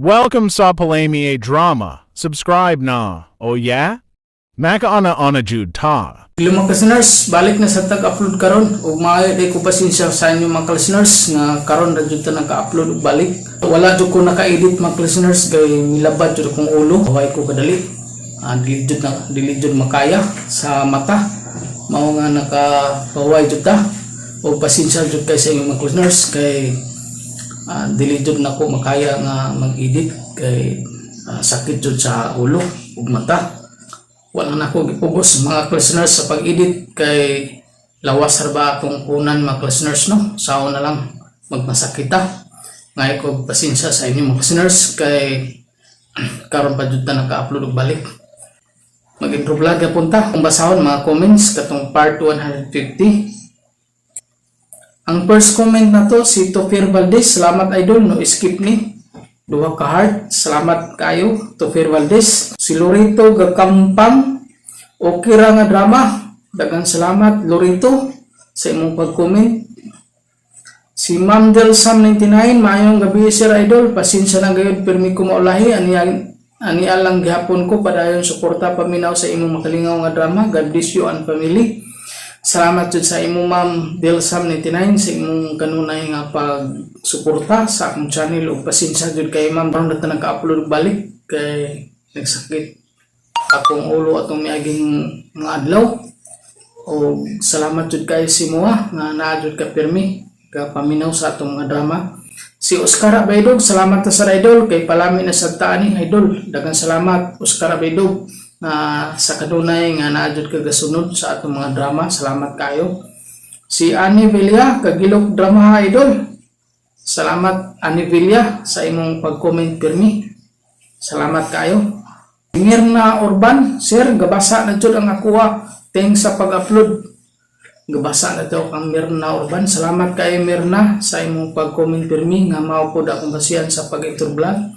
Welcome sa Palami Drama. Subscribe na. Oh yeah? Makaana ana jud ta. Hello mga listeners, balik na sa tag-upload karon ug maayo day ko pasensya sa inyo mga listeners nga karon ra jud ta naka-upload og balik. Wala jud ko naka-edit mga listeners kay milabad jud akong ulo. Way ko kadali. Dili jud na dili jud makaya sa mata. Mao nga nakapahuway jud ta. Ug pasensya jud kay sa inyo mga listeners kay dili jud nako makaya nga mag-edit kay sakit jud sa ulo ug mata. Wala na ako gipugos mga listeners sa pag-edit kay lawas ra ba akong kunan mga listeners, no? Sao na lang magmasakita. Ngayo ko pasensya sa inyo mga listeners kay karon pa jud ta naka-upload og balik. Mag-intro vlog na punta kung basahon mga comments katong part 150. Ang first comment na to si Tofir Valdez. "Salamat idol, no skip ni." Duha ka heart. Salamat kayo, Tofir Valdez. Si Lorito Gakampang. "Okay ra nga drama." Daghang salamat, Lorito, sa imong pag-comment. Si Ma'am Del Sam 99, "Maayong gabi sir idol, pasensya na gayud pirmi ko maulahi, ani ani lang gihapon ko. Padayon suporta, paminaw sa imong makalingaw nga drama. God bless you and family." Salamat jud sa imo, Ma'am Del Sam 99, sa imong kanunay nga pagsuporta sa akong channel ug pasensya jud kay ma'am, karon na ta naka-upload og balik kay nagsakit akong ulo atong miaging mga adlaw. O salamat jud kay si Moa nga naa jud ka pirmi ka paminaw sa atong mga drama. Si Oscar Abaydog, "Salamat ta sa idol kay palami na sad ta ani idol." Daghang salamat, Oscar Abaydog, nga sa kanunay nga naa jud ka gasunod sa atong mga drama. Salamat kayo. Si Annie Villa, "Kagilok drama ha idol." Salamat, Annie Villa, sa imong pag-comment pirmi. Salamat kayo. Mirna Urban, "Sir, gabasa na jud ang akuha. Thanks sa pag-upload." Gabasa na daw kang Mirna Urban. Salamat kay Mirna sa imong pag-comment pirmi nga mao pod akong basihan sa pag-intro vlog.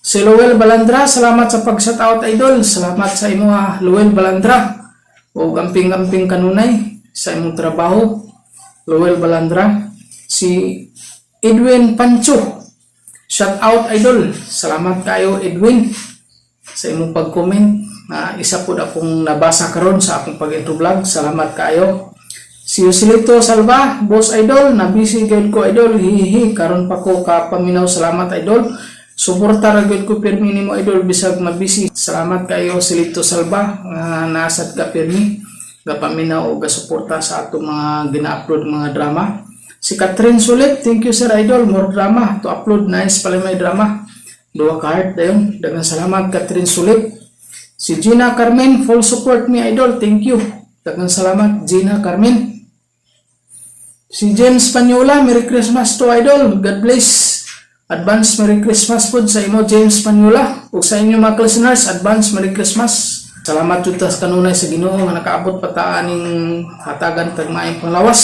Si Lowell Balandra, "Salamat sa pag-shout out idol." Salamat sa imo ha, Lowell Balandra. O amping-amping kanunay sa imong trabaho, Lowell Balandra. Si Edwin Pancho, "Shout out idol." Salamat kayo, Edwin, sa imong pag-comment na isa pod akong nabasa karon sa akong pag-intro vlog. Salamat kayo. Si Joselito Salva, "Boss idol, nabisi gyud ko idol, hihihi, karon pa ko kapaminaw, salamat idol. Suporta ra gyud ko pirmi nimo idol bisag mabisi." Salamat kayo, Joselito Salva, nga nasad ka pirmi gapaminaw o gasuporta sa atong mga gina-upload mga drama. Si Catherine Sulit, "Thank you sir idol, more drama to upload, nice pala may drama." Duha ka heart dayon. Daghang salamat, Catherine Sulit. Si Gina Carmen, "Full support me idol, thank you." Daghang salamat, Gina Carmen. Si James Panyola, "Merry Christmas to idol, God bless." Advance Merry Christmas pod sa imo, James Panyola. Ug sa inyo mga listeners, advance Merry Christmas. Salamat jud ta sa kanunay sa Ginoo nga nakaabot pa ta aning hatagan tag maayong panglawas.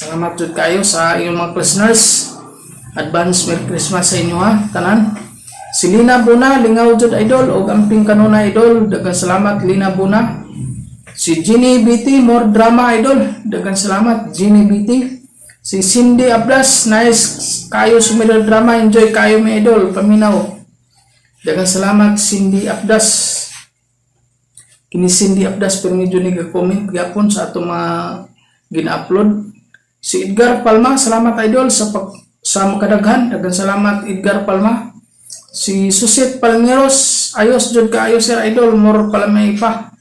Salamat jud kayo sa inyong mga listeners. Advance Merry Christmas sa inyo ha, tanan. Si Lina Buna, "Lingaw jud idol ug amping kanunay idol." Daghang salamat, Lina Buna. Si Ginny BT, "More drama idol." Daghang salamat, Ginny BT. Si Cindy Ablas, "Nice kayo sumidol drama, enjoy kayo mi idol, paminaw." Daghang salamat, Cindy Abdas. Kini Cindy Abdas pero medyo ni comment gyapon sa atong mga gina-upload. Si Edgar Palma, "Salamat idol sa pag, sa makadaghan." Daghang salamat, Edgar Palma. Si Susit Palmeros, "Ayos jud kaayo sir idol, more palamay pa."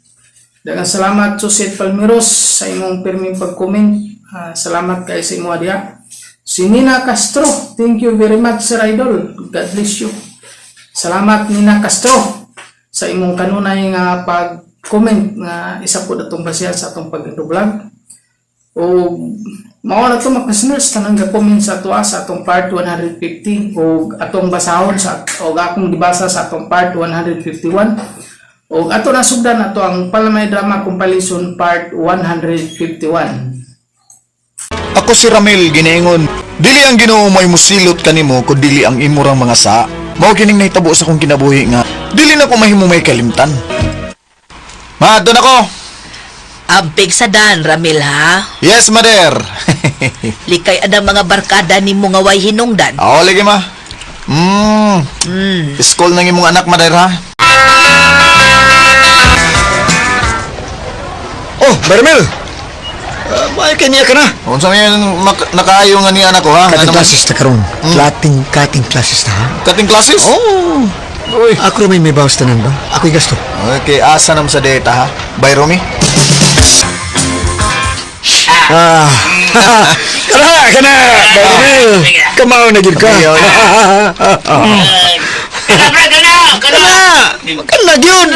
Daghang salamat, Susit Palmeros, sa imong pirming pag-comment. Salamat kay sa imo diha. Si Nina Castro, "Thank you very much sir idol. God bless you." Salamat, Nina Castro, sa imong kanunay nga pag-comment nga isa po atong basihan sa atong pag-vlog. O mao na to mga listeners, tanang ga-comment sa atoa sa atong part 150 o atong basahon sa o akong gibasa sa atong part 151. O ato na sugdan ato ang Palamay Drama Compilation part 151. Ako si Ramil ginaingon, dili ang Ginoo may musilot kanimo kun dili ang imurang mga sa. Mao kining nahitabo sa akong kinabuhi nga dili na ko mahimo may kalimtan. Ma, doon ako. Amping sa dan, Ramil ha. Yes, mother. Likay adang mga barkada nimo nga way hinungdan. Ako lagi, ma. School nang imong anak, Mother, ha? Oh, Bermel! May kanya ka na. Unsa may nakaayo nga ni anak ko, ha? Cutting Nga naman- classes ta karon. Cutting, cutting classes ta, ha? Cutting classes? Oh! Uy. Ako may bawas tanan ba? Ako'y gasto. Okay, asa nam sa data, ha? Bye, Romy. Ah! Kana, kana! Bermel! Kamao na gid ka. Ayaw. Kana, pre, kana! Kana! Kana! Kana gyud!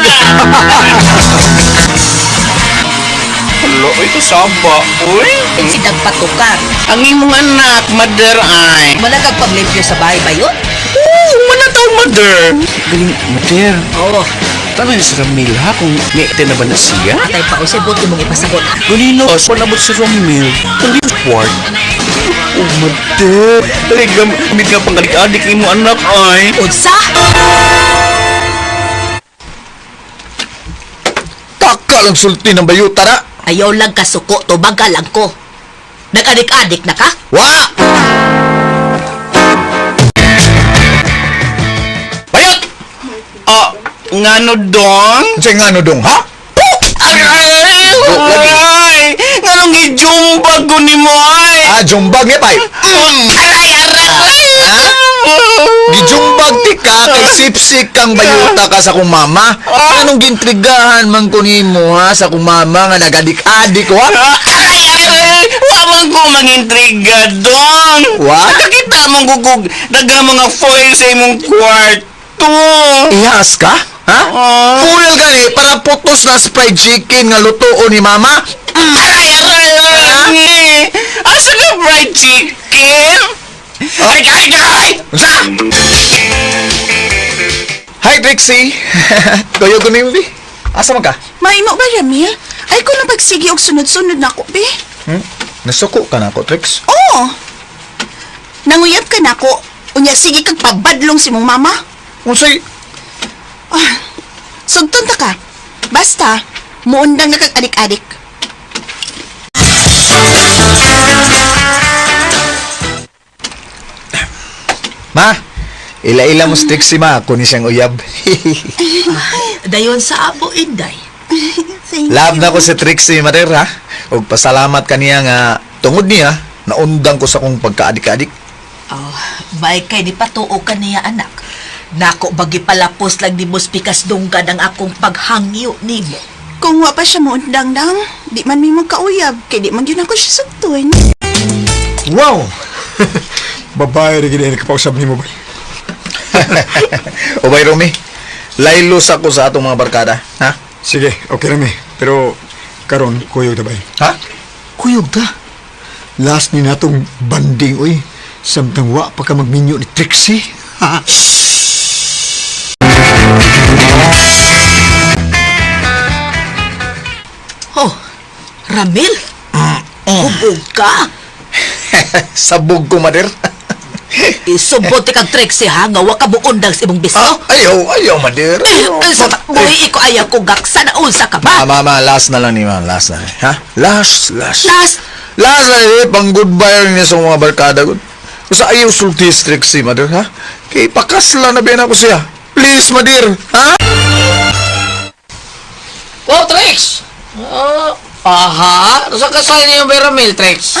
Hello, ito saba. Uy, Sidang patukar. ang imong anak, mother ay. Wala kang paglimpyo sa bahay ba yun? Oo, mana taon, mother. Galing, mother. Oo. Tama ni si Ramil, ha? Kung may na ba na siya? Atay pa usay buti mong ipasagot. Ganino, so nabot si Ramil. Kundi sport. Oh, mother. Talaga, gamit nga pang adik-adik imong anak, ay. Unsa? Taka lang sulti ng bayuta na. Ayaw lang kasuko, tubag ka lang ko. Nag-adik-adik na ka? Wa! Bayot! Ah, ngano dong? Unsay nga no dong, ha? Aray! lagi. Ay! Nganong gijumbag ko ni mo, ay? Ah, jumbag ni pay. Aray, aray, aray! Ha? Gijumbag ti ka kay sipsik kang bayuta ka sa kong mama. Anong gintrigahan man ko nimo ha sa kong mama nga nagadik-adik wa? Aray, aray! Wa man ko mangintriga dong! Wa? Nakakita mong gugug, daga mga foil sa imong kwarto! Ihas ka? Ha? Ah. Foil gani para putos na fried chicken nga lutuon ni mama. Aray, aray, aray! Asa ka fried chicken? Ay, ay, ay! Unsa? Hi Trixie. Kuyo ko nimo bi. Asa man ka? Maimo ba, Ramil? Ay ko na pagsigi og sunod-sunod na ako, be. Hmm? Nasuko ka na ako, Trix. Oo. Nanguyab ka na ako. Unya, sige kag pabadlong si mong mama. Unsay Ah, sugton ta ka. Basta, muundang na kag adik-adik. Ma, ila-ila mo si Trixie ma, ako ni siyang uyab. Dayon sa amo, Inday. Thank Love you. na ko si Trixie Mater ha. Ug pasalamat kaniya nga tungod niya naundang ko sa kong pagkaadik-adik. Oh, bay kay ni patuo ka niya, anak. Nako bagi palapos lang ni Muspikas dunggan ang akong paghangyo nimo. Kung wa pa siya muundang dang, di man mi magkauyab, kay di man gyud ako siya sugton. Wow! Babae rin gini nakapausab nimo bay. O bay Romy, laylo sa ko sa atong mga barkada, ha? Sige, okay rami. Pero karon kuyog ta bay. Ha? Kuyog ta. Last ni natong banding oy. Samtang wa pa ka magminyo ni Trixie. Oh, Ramil? Hubog ka? Sabog ko, Mater. Isubot kag Trixie ha, nga wa ka buundang sa imong bisto. Ah, ayaw, ayaw, Mater. Ayaw. Sa buhi ko ayaw ko gaksa na unsa ka ba? Ma, ma, ma, last na lang ni ma, last na. Ha? Last, last. Last! Last na eh, pang goodbye rin niya sa mga barkada ko. Basta ayaw sulti si Trixie, Mater, ha? Kay pakasla na biyan ako siya. Please, Mater, ha? Oh, Trix! Oh, aha! Sa kasal niyo ba Ramil, Trix?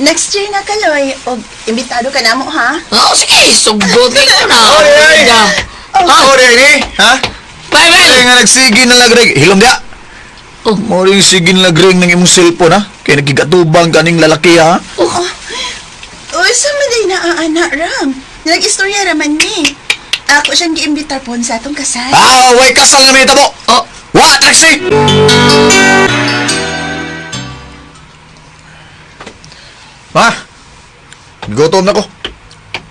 Next year na kaloy, og imbitado ka na mo, ha? Oh, sige! Subutin ko na! Oy, oy! Oh, Oh, ni, ha? Bye, Ay, Mel! nga nagsige na lagreg. Hilom diya. Oh. Mo rin sige na lagreg ng imong cellphone, ha? Kaya nagigatubang kaning lalaki, ha? Oh. Uy, sa man day na aana, Ram. Nag-istorya raman ni. Ako siyang giimbitar po sa atong kasal. Ah, way kasal na may tabo. Oh. Wa, taxi! Ma, gutom na ko.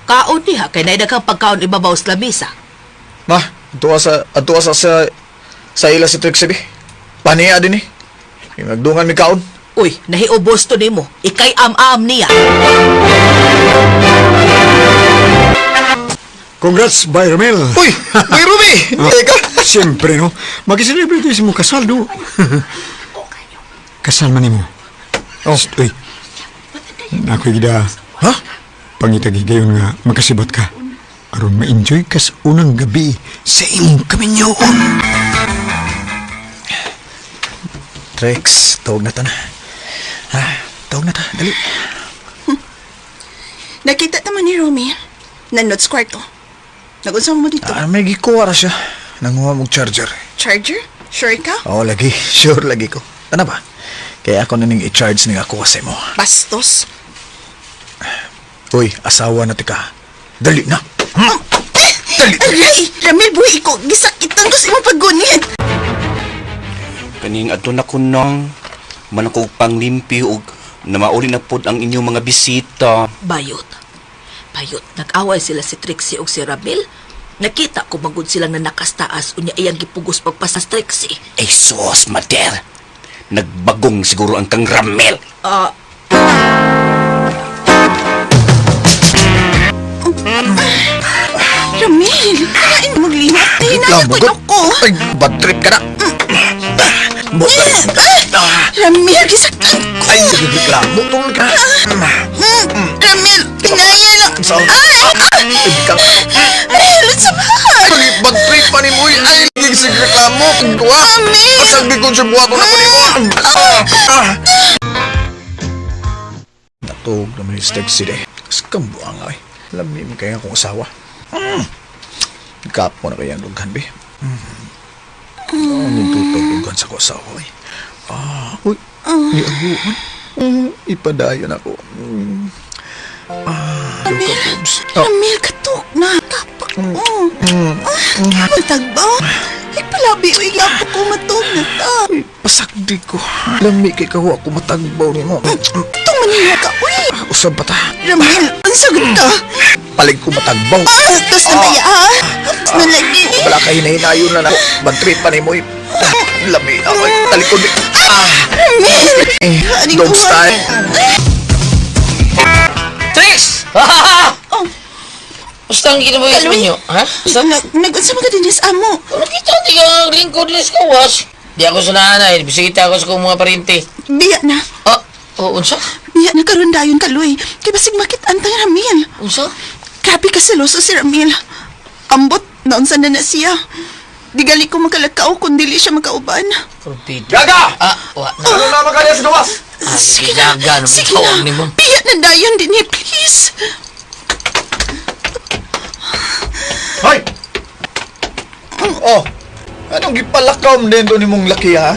Kaon diha kay naay daghang pagkaon ibabaw sa lamesa. Ma, adtuwa sa ila si Trixie, bi. Paniya din eh. May Magdungan mi kaon. Uy, nahiubos to nimo. Ikay am-am niya. Congrats, Bay Romel. Uy, Uy, Ruby! Hindi ka. Siyempre, no? Mag-celebrate sa mong kasal, no? Kasal man nimo. Oh. Uy. Ako'y gida. Ha? Pangitag higayon nga magkasibot ka. Aron ma-enjoy ka sa unang gabi sa imong kaminyoon. Trex, tawag na ta na. Ha? Tawag na ta, dali. Nakita naman ni Romy. Nanood sa kwarto. Nag-unsa mo dito? Ah, may gikuha ra siya. Nanguha mong charger. Charger? Sure ka? Oo, lagi. Sure lagi ko. Ano ba? Kaya ako na ning i-charge ning ako kasi mo. Bastos. Uy, asawa na tika. Dali na. Hmm? Dali. Aray! Ramil, buhi ko. Gisakitan ko sa imong paggunit. Kaning adto na ko nang manakog panglimpi og namauli na pod ang inyong mga bisita. Bayot. Bayot, nag-away sila si Trixie ug si Ramil. Nakita ko magud silang nanakastaas unya iyang gipugos pagpasas Trixie. Ay sus, mater. Nagbagong siguro ang kang Ramel. Ah, Ramil, kalain mo glimat. Hinaya ko ko. Ay, bad trip ka na. Ah, Ramil, gisaktan ko. Ay, reklamo tol ka. Ramil, hinaya lang. Sa- Ay! Ay, ka. Ay, sa bahay. Ay, bad trip pa ni mo. Ay, sig reklamo. Kuha. Amil! Pasagdi kong sibuha ko na ko ni mo. Ah, ah. Natog naman yung Trixie de. Skambuang ay. Lami mo kaya akong asawa. Mm. Kapo na kaya ang dughan, be. Mm. Oh, nagtutog dughan sa ko asawa, ay. Ah, uy. Niaguan. Ipadayon ako. Mm. Ah, luka boobs. Oh, Ramil, katok na. Tapak mo. Ah, matagba. Ay, palabi, uy, lapo ko matog na ta. Uy, pasagdi ko. Lami kay kawa ako matagbaw ni mo. Itong manino ka, uy. Usab pa ta. Ramil, ang sagot ka. Palig ko matagbaw. Ah, tas na baya, ha? Tas na lagi. Wala kay hinahinayon na na. Bad trip pa ni mo. eh. Ah, Lami ako. eh. Talikod. Ah! Ramil! Eh, Aling dog kuha. style. Trix! Oh. Basta ang ginawa Kaloy. ninyo, ha? Basta? Nag-unsa man ka din sa amo. Wala kita, di ka ang lingkod ni sa kawas. Di ako sa nanay, bisita ako sa kong mga parente. Biya na. Ah, oh, unsa? Biya na karon dayon kaloy. Kay basig makit-an tang Ramil. Unsa? Grabe ka seloso si Ramil. Ambot, naunsa na na siya. Di gali ko makalakaw kung dili siya makauban. Torpedo. Gaga! Ah, wa na. Ano naman kanya sa gawas? Ah, sige, gaga, naman Sige tawag na. ni mo. Biya na dayon din eh, please. Hoy! Oh! Anong gipalakaw mo din doon imong laki ha?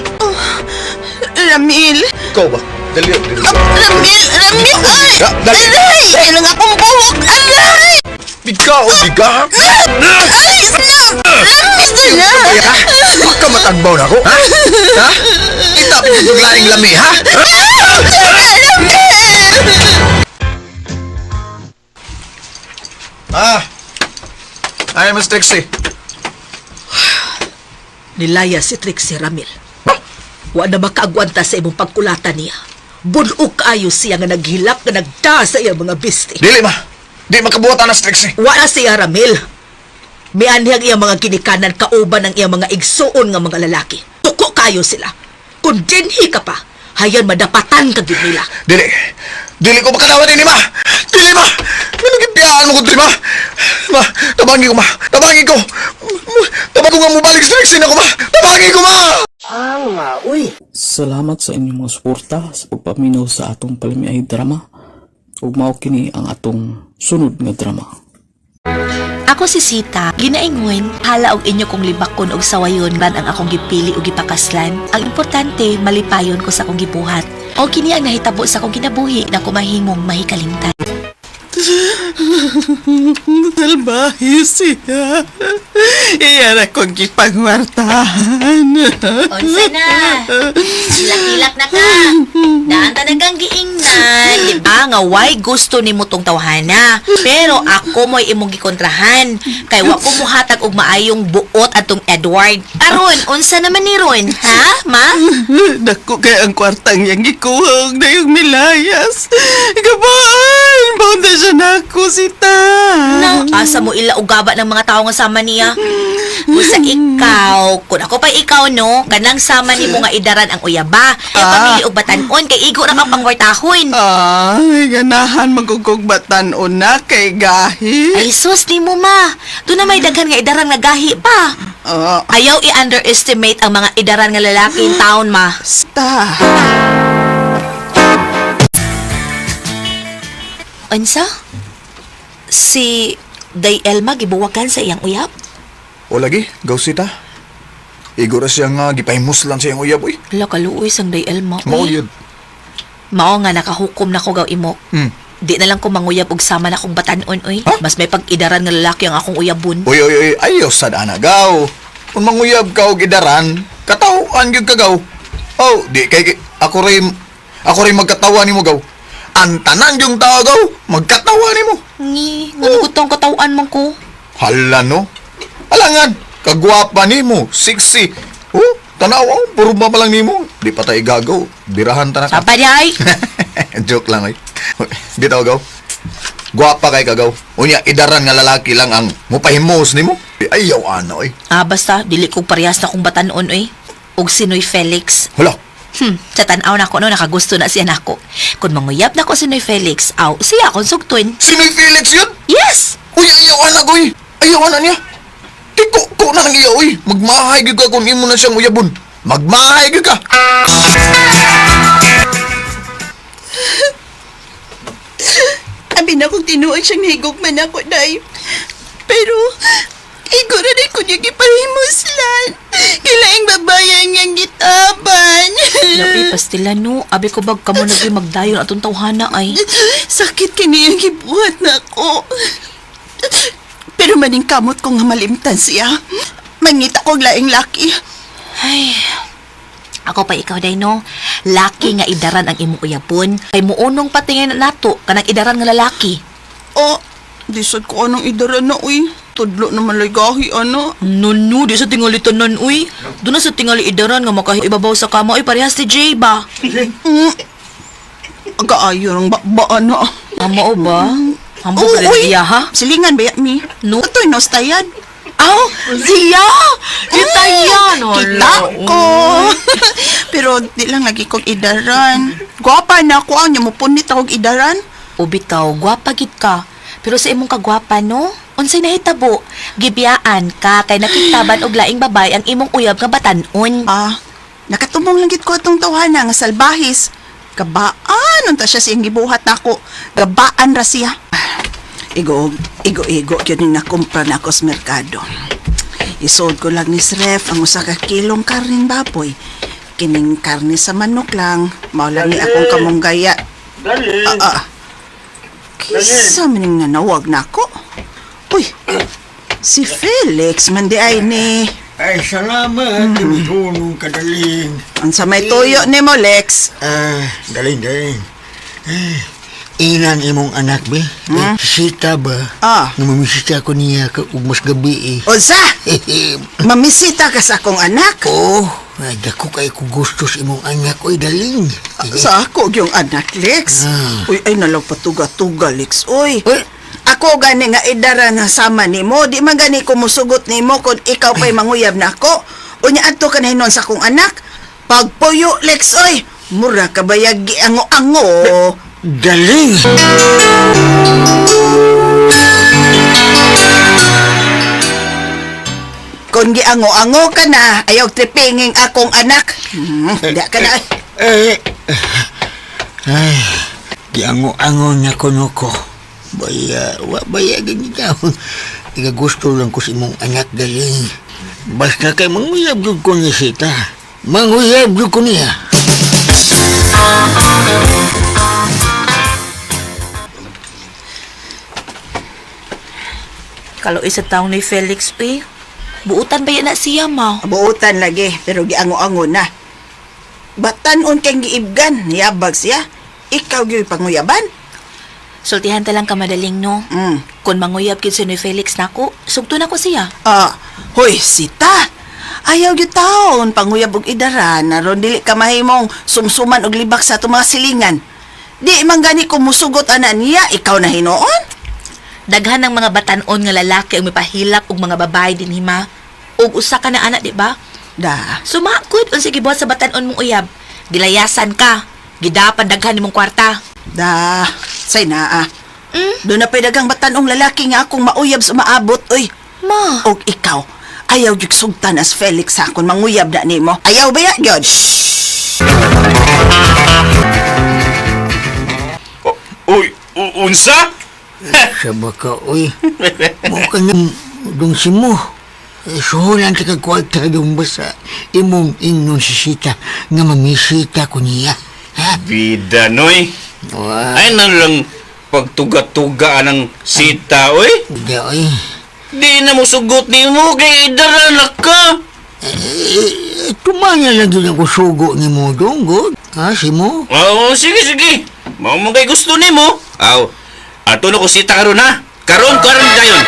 Ramil. Ikaw ba? Dali, dali. Ramil, Ramil, ay! Dali. Aray! Kailang akong buhok! Aray! Biga o biga? Ay! Stop! Ramil na! Ha? Baka matagbaw na ako, ha? Ha? Itapit yung laing lami, ha? Ramil! Ah! Ay, Miss Trixie. Nilaya si Trixie Ramil. Wa na makaagwanta sa imong pagkulata niya. Bunog kaayo siya nga naghilak nga nagda sa iyang mga bisti. Dili ma. Di makabuhatan na si Trixie. Wa na siya Ramil. Mianhi ang iyang mga ginikanan kauban ang iyang mga igsuon nga mga lalaki. Tuko kayo sila. Kung dinhi ka pa, hayan madapatan ka gid nila. Dili. Dili ko makanawa din ma. Dili ma. Ano gipiyaan mo ko dili ma? Ma, tabangi ko ma. Tabangi ko. Tabangi ko nga mubalik sa Trixie na ko ma. Tabangi ko ma. Salamat sa inyong mga suporta sa pagpaminaw sa atong palamiay drama. Ug mao kini ang atong sunod nga drama. Ako si Sita, ginaingon, hala og inyo kong libakon og sawayon man ang akong gipili og gipakaslan. Ang importante, malipayon ko sa akong gibuhat. O kini ang nahitabo sa akong kinabuhi na kumahimong mahikalimtan. Salbahe siya. Iyan akong gipangwartahan. Unsa na? Hilak-hilak na ka. Daan talagang giingnan. Di ba nga why gusto nimo tong tawhana? Pero ako mo'y imong gikontrahan. Kay wa ko muhatag og maayong buot atong Edward. Aron, unsa naman ni Ron? Ha, ma? Dako kay ang kwartang yang gikuha og dayong milayas. Gabaan! Bounda siya na ako, sita. Na, asa mo ila og gaba ng mga tao nga sama niya. Busa ikaw, kung ako pa ikaw no, kanang sama nimo nga idaran ang uyaba. Kay pamili og batan-on kay igo ra kang pangwartahon. Ay, ganahan magugog batan-on na kay gahi. Ay sus nimo ma. Doon na may daghan nga idaran nga gahi pa. Ah, Ayaw i-underestimate ang mga idaran nga lalaki in town ma. sta. Unsa? Si Day Elma gibuwagan sa iyang uyab? O lagi, gaw sita. Igo ra siya nga gipahimus lang sa iyang uyab uy. Hala kaluoy sang Day Elma. Mao uy. yun. Mao nga nakahukom na ko gaw imo. Hmm. Di na lang ko manguyab og sama na akong batan-on oy. Ha? Mas may pag-idaran nga lalaki ang akong uyabon. Uy, uy, uy, ayaw sad ana gaw. Kung manguyab ka og idaran, katawhan gyud ka gaw. Oh, di kay ako ray magkatawa nimo gaw. Ang tanan yung tao gaw, magkatawa nimo. Ngi, nga oh. Ang katawan man ko. Hala no. Alangan, kagwapa nimo, sexy. Oh, tanaw oh, puro pa lang nimo. Di pa tayo gagaw, birahan ta na ka. Sapa di ay. Joke lang oy. Di tao gaw. Gwapa kay kagaw. Unya idaran nga lalaki lang ang mupahimos nimo. Ayaw ana oy. Ah, basta dili ko parehas na kong batan-on oy. Og si Noy Felix. Hala, Sa tan-aw na ko no nakagusto na siya nako. Kung manguyab na ko si Noy Felix, aw siya akong sugtuin. Si Noy Felix yun? Yes. Uy, ayaw anak, uy! Ayaw anak niya! Tiko ko na lang iya, uy! Magmahay gyud ka kung imo na siyang uyabon. Magmahay gyud ka! Abi na kong tinuod siyang nahigugman ako, day. Pero, igo na rin ko niya gipahimuslan. Kilaing babae ang niyang gitaban. Labi pastila no, abi ko bag kamo na gyud magdayon atong tawhana ay. Sakit kini ang gibuhat na ako. Pero maning kamot ko nga malimtan siya. Mangita kog laing laki. Ay. Ako pa ikaw day no. Laki nga idaran ang imong uyabon. Kay muunong patingin na nato kanang idaran nga lalaki. Oh, di sad ko anong idaran na, uy. Tudlo naman lay gahi, ano. No, no, di sa tingali tanan, uy. Doon na sa tingali idaran nga makaibabaw sa kama, uy, parehas ni Jay ba? Agaayo ng bakba, ano. Amo o ba? Amo Oo, ba uy. iya, ha? Silingan ba mi? No. Ato'y nostayan. Aw, siya! Itayan! Kita ko. Pero di lang lagi kong idaran. Gwapa na ako ang mupunit akong idaran. O bitaw, gwapa gid ka. Pero sa imong kagwapa, no? Unsay nahitabo? Gibiyaan ka kay nakitaban og laing babae ang imong uyab nga batan-on. Ah, nakatumong lang gid ko atong tawhana nga salbahis. Gabaan unta siya siyang gibuhat nako. Gabaan ra siya. Igo, igo, igo, yun yung nakumpra na ako sa merkado. Isood ko lang ni Sref ang usa ka kilong karning baboy. Kining karne sa manok lang. Mao lang ni akong kamunggaya. Ah, ah. Kisa maning nanawag na ako. Uy, si Felix man di ay ni. Ay, salamat. Mm. Ka, daling. Unsa may tuyo ni mo, Lex? Ah, daling, daling. Eh, inang imong anak, be. Hmm? Sita ba? Ah. Namamisita ko niya ka ug mas gabi eh. Unsa? Mamisita ka sa akong anak? Oh, ay, dako kay ko gusto sa imong anak, oy, daling. Sa ako yung anak, Lex. Ah. Uy, ay nalaw patuga-tuga, Lex. Uy. Uy. Ako gani nga idara na sama nimo, di man gani ko musugot nimo kung ikaw pa'y manguyab na ako. Unya adto ka na hinon sa akong anak. Pagpuyo, Lex, oy. Mura ka bayag ango-ango. Daling! Kung giango-ango ka na, ayaw tripinging akong anak. Di ka na. Eh, ay, giango-ango na kuno ko. Baya, wa baya ganito. Ikagusto lang ko sa imong anak galing. Basta kay manguyab jud ko ni Sita. Manguyab jud ko niya. Kaloy sa taong ni Felix, uy. Buutan ba yan na siya, ma? Buutan lagi, pero giango-ango na. Batan-on kang giibgan, niyabag siya. Ikaw gyud panguyaban. Sultihan ta lang ka madaling, no? Mm. Kung manguyab gid si ni Felix nako, sugto na ko siya. Ah, hoy, sita. Ayaw gyud taon panguyab og idaran aron dili ka mahimong sumsuman og libak sa atong mga silingan. Di man gani ko musugot ana niya, ikaw na hinuon. Daghan ng mga batan-on nga lalaki ang mipahilak og mga babae din hima. Ug usa ka na anak, di ba? Da. Sumakod unsa gibuhat sa batan-on mong uyab. Gilayasan ka. Gidapan daghan nimong kwarta. Da. Say naa. Doon na pa'y daghang batanong lalaki nga akong mauyab sa maabot, uy. Ma. Og ikaw, ayaw gyud sugtan as Felix sa akon manguyab na nimo. Ayaw ba ya, gyud? Uy, unsa? Sa baka, uy. Mo ka nang dong si mo. Eh, Suhulan sa kagkwarta dong basta imong ingnon si Sita nga mamisita ko niya. Ha? Bida, Noy. Wa, Ay na lang pagtuga-tuga ng sita, oy. da, uy. Di na mo sugot ni mo kay idara na ka. Eh, tumanya lang din ako sugo ni mo dong, god. Ha, si mo? Oo, sige, sige. Mao mo kay gusto ni mo. Aw, ato na ko sita karon ha. Karon karon dayon.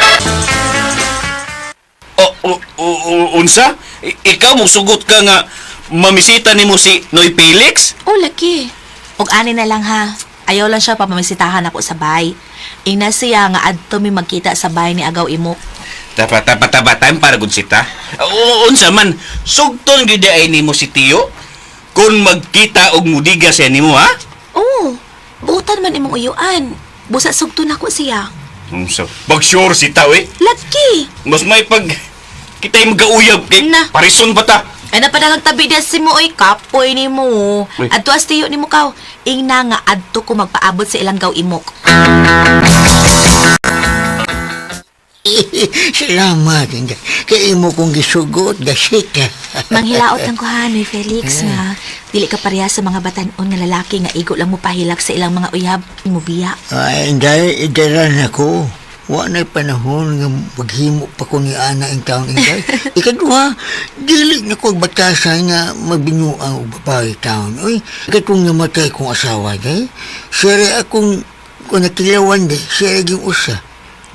O, o, o, unsa? Ikaw mo sugot ka nga mamisita nimo si Noy Felix? Oh, laki. Og ani na lang ha. Ayaw lang siya pamamisitahan ako sa bay. Ingna siya nga adto mi magkita sa bay ni Agaw Imok. Dapat dapat dapat time para gud sita. O, unsa man sugton gyud ay nimo si Tio kung magkita og mudiga siya nimo ha? Oh, butan man imong uyuan. Busa sugton ako siya. Unsa? Pag sure sita oy. Laki. Mas may pag kita'y magauyab kay Na. parison pa ta. Ay na pa tabi diya si mo oy kapoy ni mo. Uy. Adto as tiyo ni mo kaw. Ingna nga adto ko magpaabot sa ilang gaw imok. Salamat, inday. Kay imo kong gisugot, gasita. Manghilaot lang ko ha, Noy Felix nga. Dili ka pareha sa mga batan-on nga lalaki nga igo lang mo pahilak sa ilang mga uyab mo biya. Ay, inday, idaran ako. Wa na'y panahon nga maghimo pa ko ni Ana ang taong inday. Ikaduha, dili na ko batasan nga magbinuang og babae taon. Uy, katong namatay kong asawa, day. Siya akong kung nakilawan, day. Siya yung usa.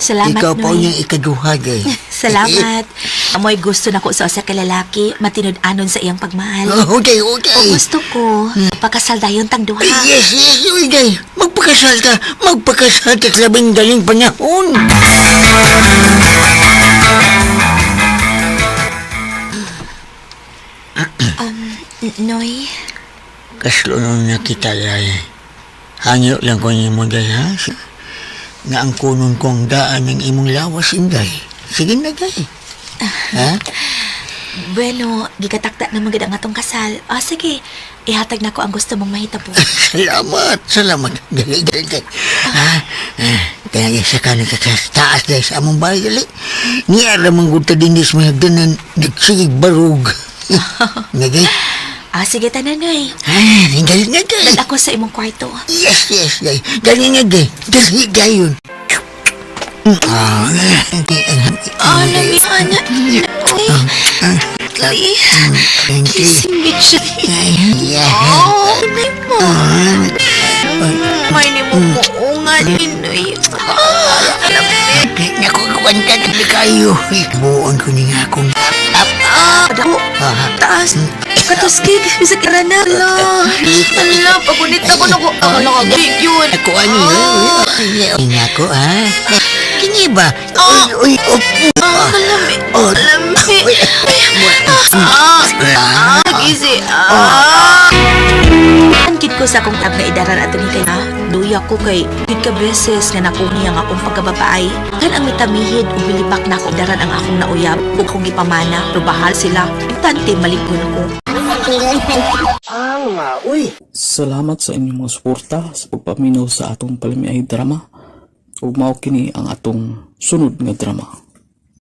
Salamat, Ikaw pa Noy. niyang ikaduha, day. Salamat. Amoy gusto na ko sa usa ka lalaki, matinud-anon sa iyang pagmahal. Oh, okay, O okay. gusto ko, pakasal dayon tang duha. Yes, yes, uy, day. Magpakasal ka. Magpakasal ka sa labing daling panahon. Noy, Kaslunon na kita, day. Hangyo lang ko nimo, day, ha? Nga ang kunon kong daan ng imong lawas, inday. Sige na, day. Ha? bueno, gigatakta na magid ang atong kasal. Ah, sige, ihatag na ko ang gusto mong mahitabo. Salamat, salamat. Dali, dali, dali. Ha? Ah, Kaya sa kanin ka sa taas, day, sa among bahay, dali. Niya ramang guta din sa mga ganan, nagsigig barug. Nagay. Ah, sige tanan, Noy. Ay, dali na, day. Dal ako sa imong kwarto. Yes, yes, day. Dali na, day. Dali, dayon. Ah, Ah, lamian. Uy, Uy, kissing me siya. Yeah. Oh, nay mo. May ni mo muungan, Noy. Ah, lami. Nakukuan ka na kayo. Buon ko ni nga akong Ah, dako. Taas. Katuskig. Bisag irana. Ala. Ala, pagunit ako nako. Ako nakagig yun. Ako ano yun? Nga ko, ha? Kini ba? Uy, uy, up. Ah, lami. Oh. Lami. Uy, Ah, ah, gisi. Ah. Angkit ko sa akong tab nga idaran ato ni kay ha. Duya ko kay gid ka beses nga nakuha ang akong pagkababae. Kan ang mitamihid ug milibak na ako idaran ang akong nauyab ug akong gipamana. Pero bahal sila. Importante malikon ko. Salamat sa inyong mga suporta sa pagpaminaw sa atong palamiay drama. Ug mao kini ang atong sunod nga drama.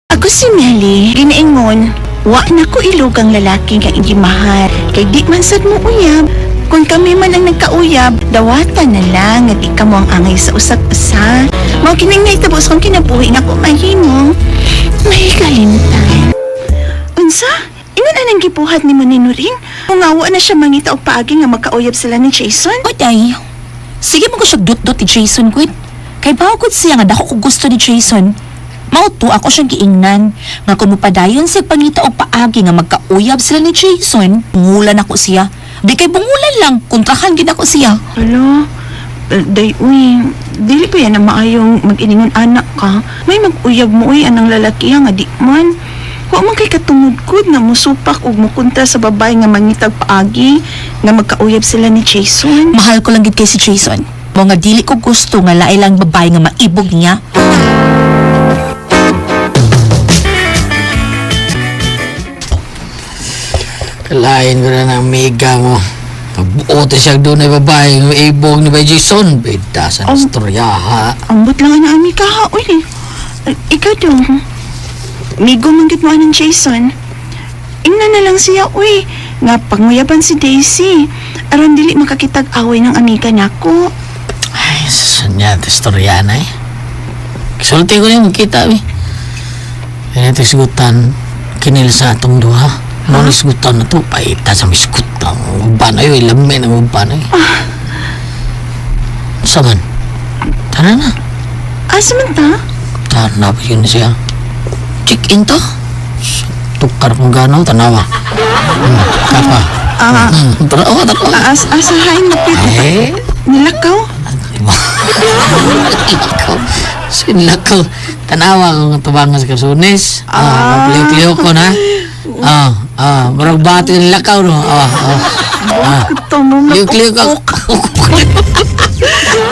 Ako si Melly, ginaingon, wa na ko ilog ang lalaki nga igimahal, kay di man sad mo uyab. Kung kami man ang nagkauyab, dawatan na lang at di ka mo ang angay sa usag-usa. Mao kining nahitabo sa kong kinabuhi nga ko mahimong may kalimtan. Unsa? Ingon anang gibuhat ni mo ni Nuring? Kung nga wa na siya mangita og paagi nga magkauyab sila ni Jason? Oday, sige mo ko siya dut-dut ni Jason Quinn. Kay bawod siya nga dako ko gusto ni Jason. Mao to ako siyang giingnan nga kung mopadayon siya pangita og paagi nga magkauyab sila ni Jason, bungulan ako siya. Di kay bungulan lang, kontrahan gid ako siya. Alo, day, uy, dili pa yan na maayong mag-iningon anak ka. May mag-uyab mo, uy, anang lalaki nga di man. Wa man kay katungod nga musupak og mukontra sa babae nga mangitag paagi nga magkauyab sila ni Jason. Mahal ko lang gid kay si Jason. Mo nga dili ko gusto nga lain lang babae nga maibog niya. Kalain ko na ng amiga mo. Pagbuot siya doon ay babae, ng ibog ni Bay Jason. Bida sa istorya, ha? Ambot lang ang amiga ha, uy. Ikaw daw. Migo man gid mo anang Jason. Ingna na lang siya, uy. Nga panguyaban si Daisy. Aron dili makakitag away ng amiga nako. Ay, saan niya, ito istorya na eh. Kisulti ko na yung magkita, eh. Kaya ito isgutan, kinil sa atong duha. Mo ni isgutan na to, paita sa misgutan. Uban ay, lamay na uban ay. Saman, tara na. Asa man ta? Tara pa yun siya. Check in to. Tukar kong ganaw, tanawa. Kapa. Ah, Tara, oh, tara. as asahain na pit. Eh, Nilakaw. Ikaw, sinlakaw. Tanawa kung tubangan sa kasunis. Ah, mapiliw ko na. Ah, ah, murag bati ng lakaw no. Ah, ah. Ah. Ito mo Liw-liw ka.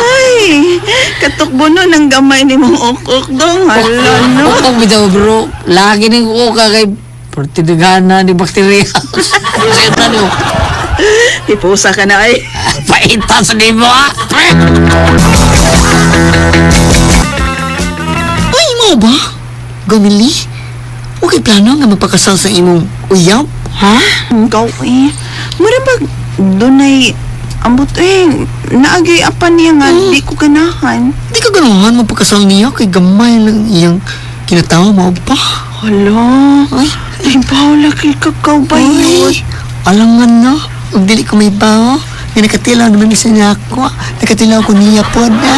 Ay, katukbo no ng gamay ni mong okok dong. Hala no. Ukok bitaw bro. Lagi ning uka kay pertidigana ni bakterya. Sa'yo na niyo. Ipusa ka na ay. Paita sa nimo ah. Ay mo ba? Gumili? Okay plano nga magpakasal sa imong uyab? Ha? Ikaw eh. Mura ba dunay ambot eh. Naagay apan niya nga di ko ganahan. Di ka ganahan magpakasal niya kay gamay lang iyang kinatawa mo ba? Hala. Ay, Ay, Paula, kay kakaw ba yun? ay, alangan na. Ug dili ko may bawo. Nga nakatilaw naman isa niya ako. Nakatilaw ko niya po na.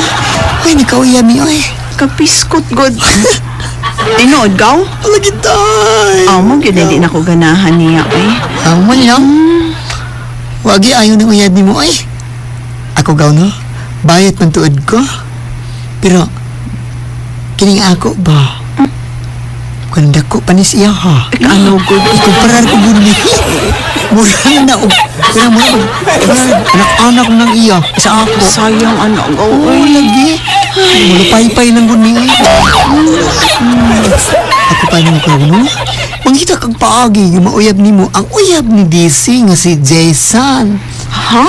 Ay, nakauyab mi oy. Kapiskot, god. Tinood, gaw? Lagi tay. Amo, gyud hindi na ko ganahan niya eh. Amo lang. Wagi ayaw ng uyab nimo ay. Ako gaw no. Bayat man tuod ko. Pero kining ako ba? Kung dako pa ni siya ha. Ano, god? Ikumparar ko gud ni. Mura na og pero mura og anak-anak nang iya sa ako. Sayang ano, gaw Oo, eh. lagi. Mulupay-pay lang gud ni. Ako pa nimo ko no. Mangita kag paagi nga mauyab nimo ang uyab ni DC nga si Jason. Ha?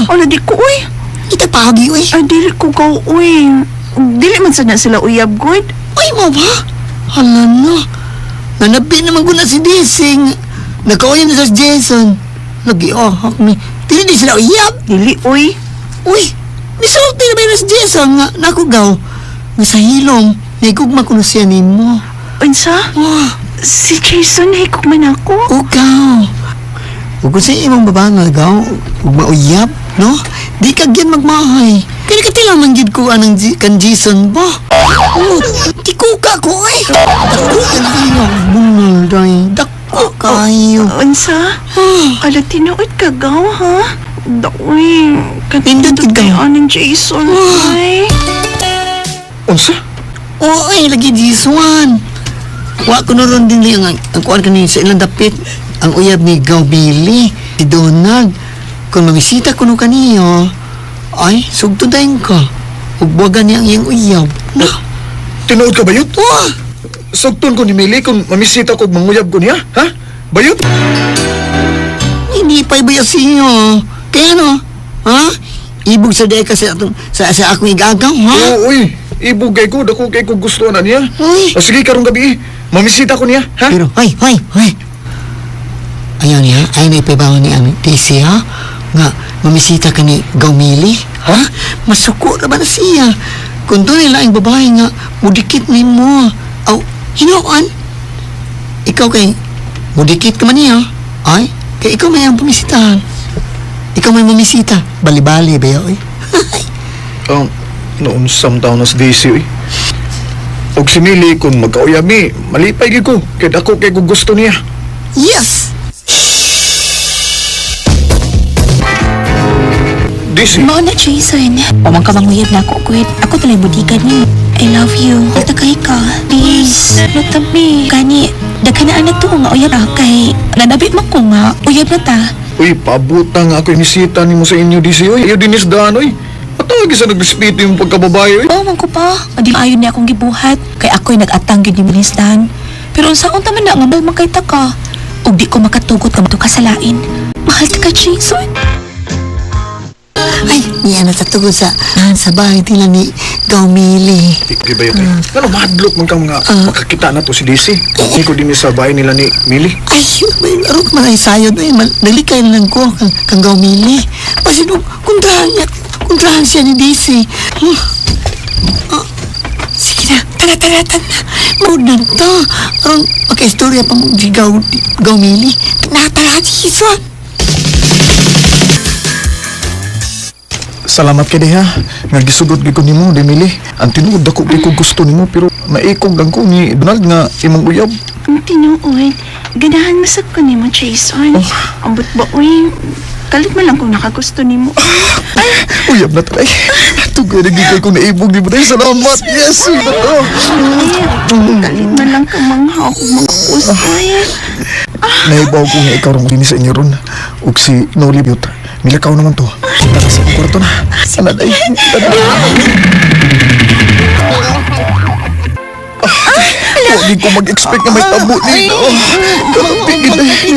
Ala, di ko, uy. Kita paagi uy. Ay, dili ko gaw, uy. Dili man sana sila uyab, god. Uy mo ba? Hala no. Nanabi naman ko na si DC nga. Nakauyab na sa Jason. Lagi oh, hak ni. Dili di sila uyab. Dili, uy. Uy, misulti na ba yun si Jason nga nakugaw? Nga sa hilom, naigugma ko na siya nimo. Unsa? Wah, Si Jason, hikog man ako. ugaw. Ug kung sa imong babanga gaw, ug mauyab, no? Di ka gyud magmahay. Kaya nakatilaw man gyud ko anang kan Jason ba? Oh, di ko ka ko ay. Dako ka na iyo, bungal day. Dako kayo. Unsa? Ala, tinuod ka, gaw, ha? Daoy, Nindot katindot ka, kay gaw. aning Jason, ay. Unsa? Oo, ay, lagi Jason. Wa ko na ron din ang kuan kanin sa ilang dapit. Ang uyab ni Gaw Billy, si Donald. Kung mamisita ko no kaniyo, ay, sugto dayon ka. Ug buwagan niya ang iyang uyab. Na, Tinuod ka bayot? wah! Sugton ko ni Mili kung mamisita ko og manguyab ko niya, ha? Bayot? Hindi pa iba siya. Kaya ano? Ha? Ibog sa deka sa, atong, sa akong igagaw, ha? Oo, uy. Ibog kay ko, dako kay ko gusto na niya. Uy. O sige, karong gabi, mamisita ko niya, ha? Pero, ay, ay, ay. Ayaw niya, ayaw na ipabawan ni ang DC, ha? Nga, mamisita ka ni Gaumili, ha? Masuko na ba na siya? Kung doon nila ang babae nga, mudikit ni mo. Aw, hinuan. Ikaw kay, mudikit ka man niya. Ay, kay ikaw may ang pumisitahan. Ikaw may mamisita. Bali-bali ba yun, eh? Noon taon na si DC, uy. Og si Mili, kung magkauyab mi, malipay gyud ko. Kay dako kay ko gusto niya. Yes! DC, Mao na Jason. Pamang ka manguyab na ako, Gwen. Ako talay budigan ni. I love you. Takay ka. Please. Natabi, gani, daghan na to nga uyab ra kay nanabi man ko nga uyab na ta. Uy, pabuta nga ako inisita nimo sa inyo DC oy. Ayaw dinis daan oy. Atagi sa nagrespeto yung pagkababae oy. Oo man ko pa, di ayon niya akong gibuhat kay ako'y nag-atang gyud ni Ministan. Pero unsaon ta man na nga mahal man kay ta ka. Ug di ko makatugot nga ka sa lain. Mahal ta ka, Jason. Ay, niya na sa tugod sa sa bahay nila ni Gaumili. Di ba yun? Ano, madlok man kang mga makakita na to si DC. Hindi ko din sa bahay nila ni Millie. Ay, may arok man ay sayod ay nalikay na lang ko kang Gaumili. Pasin kontrahan niya, kontrahan siya ni DC. Sige na, tara tara tara. Mood na to. Aron makaistorya pa mo si Gaumili. Na tara si. Salamat kay diha. Nga gisugot gyud ko nimo, di Millie. Ang tinuod dako gyud ko gusto nimo pero naikog lang ko ni Donald nga imong uyab. Ang tinuod, ganahan masab ko nimo, Jason. Ambot ba, uy? Kalit man lang kung nakagusto nimo. Ay, Uyab na talay. Tugay na gyud ko naibog nimo dahil salamat. Yes, uyab na to. Kalit man lang kamangha ako mga gusto, eh. Nahibaw ko nga ikaw rong dinhi sa inyo ron. Ug si Noli Beaut. Milakaw naman to. Tara sa kwarto na. Sana day. Tara. Ah, di ko mag-expect na may tabo nito. Kalampi gid ay.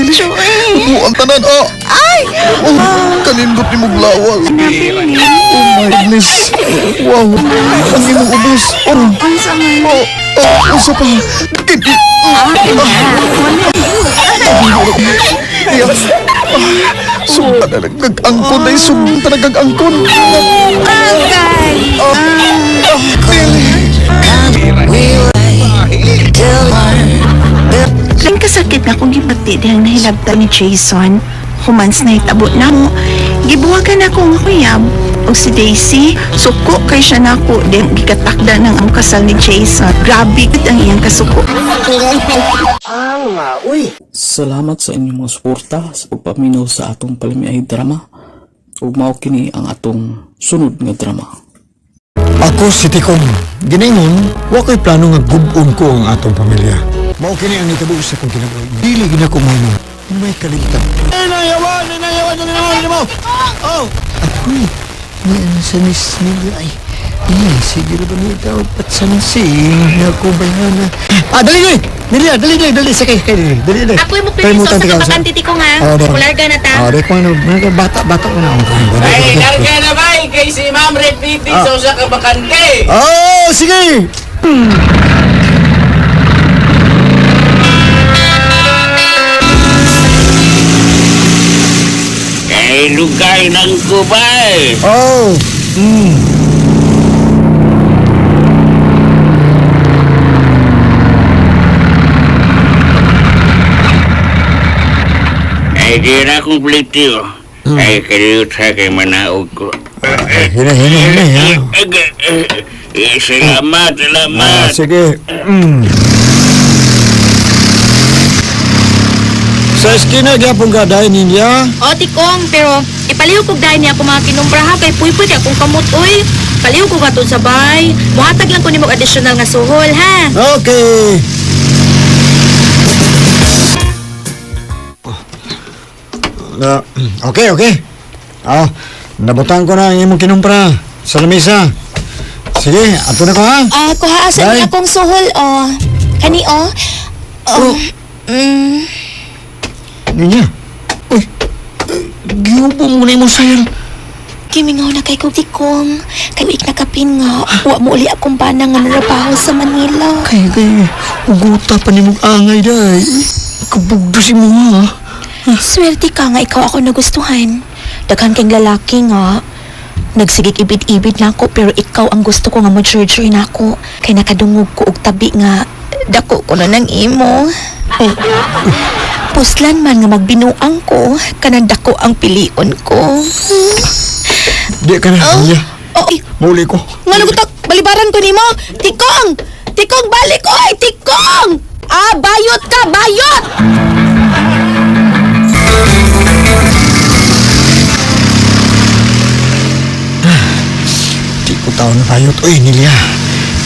Buang tanan ah. Ay! Oh, kanindot ni mong lawas. Oh my goodness. Wow. Ang imong ubos. Oh. Unsa man? Oh, oh, usa pa. Kini. Yes. Sugta na nagangkon ay sugta na nagangkon. Agay! Ang kasakit na kong gibati dihang nahilabtan ni Jason. Humans na hitabo na mo. Gibuwagan ako nga kuyab. O si Daisy, suko kay siya nako dihang gikatakda ng ang kasal ni Jason. Grabe gid ang iyang kasuko. Salamat sa inyong mga suporta sa pagpaminaw sa atong palamiay drama. Ug mao kini ang atong sunod nga drama. Ako si Tikong. Ginaingon, wa ko'y plano nga gubon ko ang atong pamilya. Mao kini ang nitabo sa kong kinabuhi. Dili gid ako mahimo. May kalimtan. Inayawan, inayawan, inayawan, inayawan. Oh, Ako'y, niya sa Miss Mila ay. Niya, sige ba niya daw patsansing ako ba yan na. Ah, dali dali. Dali, dali, dali, dali sakay kay dali. Dali, dali. Ako'y mo Kay mo sa tanti ka, kabakante ti ko nga. Oh, dali. Kularga na ta. Ah, dali ko ano, mga bata bata ko na ako. Ay, karga na ba? Kay si Ma'am Red Titi sa usa ka bakante. Oh, sige. Kay lugay ng kubay. Oh. Ay, di na akong plityo. Ay, kaliyot sa kay manaog ko. Hina, hina, hina, hina. Eh, salamat, Ah, salamat. sige. Sa eskina gyapon ka dahil niya. O, tikong, pero ipaliw kog dahil niya ako mga kinumpra ha, kay puypuy kay akong kamot, uy. Paliw ko katong sabay. Muhatag lang ko nimo og additional nga suhol, ha? Okay. Na, okay, okay. Ah, nabutan ko na ang imong kinumpra sa lamesa. Sige, ato na ko ha. Ah, kuha asa Day. ni akong suhol oh. Kani oh. Oh. Mm. Ninya. Uy, giubo mo na imong sayal. Kimingaw na kay kog tikong. Kay ik nakapin nga. Wa mo uli akong bana nga narabaho sa Manila. Kay, kay, uguta pa ni mong angay day. Kabugdo si mo ha. Swerte ka nga ikaw ako nagustuhan. Daghan kang lalaki nga. Nagsigig ibid-ibid na ako pero ikaw ang gusto ko nga mo na ako. Kay nakadungog ko og tabi nga dako ko na ng imo. Puslan man nga magbinuang ko, kanang dako ang pilion ko. Di ka na, Ninya. Oh, ay, Muli ko. nga nagutak, balibaran ko nimo. Tikong! Tikong, balik oy! Tikong! Ah, bayot ka, bayot! Di ko taon na bayot. Uy, Nilia.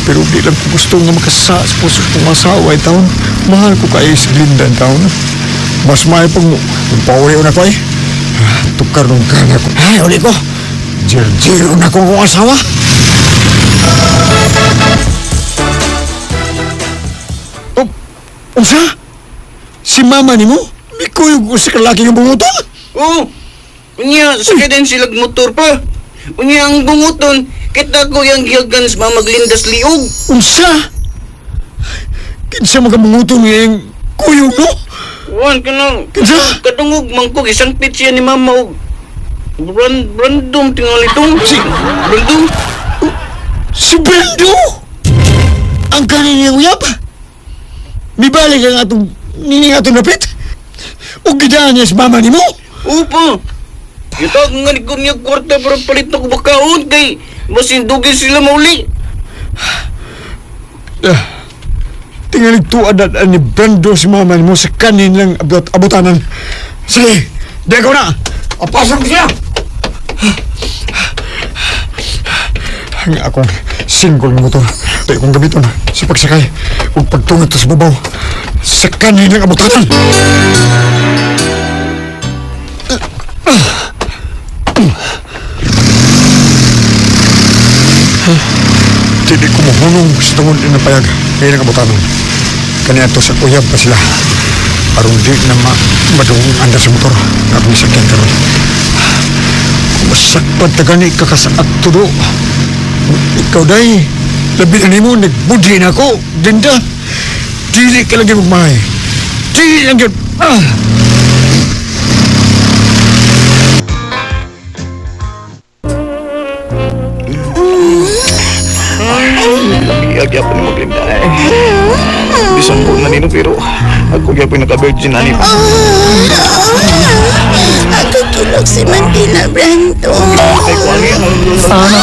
Pero di lang ko gusto nga makasa sa puso kong asawa ay taon. Mahal ko kayo si Glinda ang taon. Mas may pag pauli na ko ay. Tukar nung kana ko. Ay, uli ko. Jirjiro na ko kong asawa. Oh, unsa? Si mama ni mo? Mikuyog ko sa kalaki ng bunguton? Oo. Unya, sakay din sila motor pa. Unya, ang bunguton, kita ko yung giyagan sa Mama Glindas liog. Unsa? Kinsa magamunguton ngayong kuyog mo? Wan ka na. Kinsa? Kadungog man ko, isang siya ni Mama og Brandom tingali itong. Si- Brandom? Si Brando! Ang kanin niyang uyab? Mibalik ang atong nining atong napit? O gidaan niya sa mama ni mo? Opo. Itag nga ni ko niya kwarta para palit na ko bakaon kay masindugin sila mauli. Ah, tingalig tuad na ni Brando si mama ni mo sa kanin lang abutanan. Sige, di ko na! Apasan ko siya! Ang akong single nga motor. Ito akong gamiton sa pagsakay ug pagtungo to sa babaw. Sa kanin lang abutanan! Dili ko mahunong sa tungod ni payag. Ngayon ang abutanan. Kaniya to sa uyab pa sila. Aron di na madungong anda sa motor. Nga akong sakyan karon. Kung masakpan ta gani ka sa akto do. Ikaw day, labi na nimo, nagbudhi na ako. Dinda, dili ka lagi magmahay. Dili lang yun. Ah! Lami gyapon ni Maglinda eh. Bisan ko na nino pero ako gyapon naka-virgin ani pa. Ako kilog si Mantina Brando. Ay kuan ni Sana.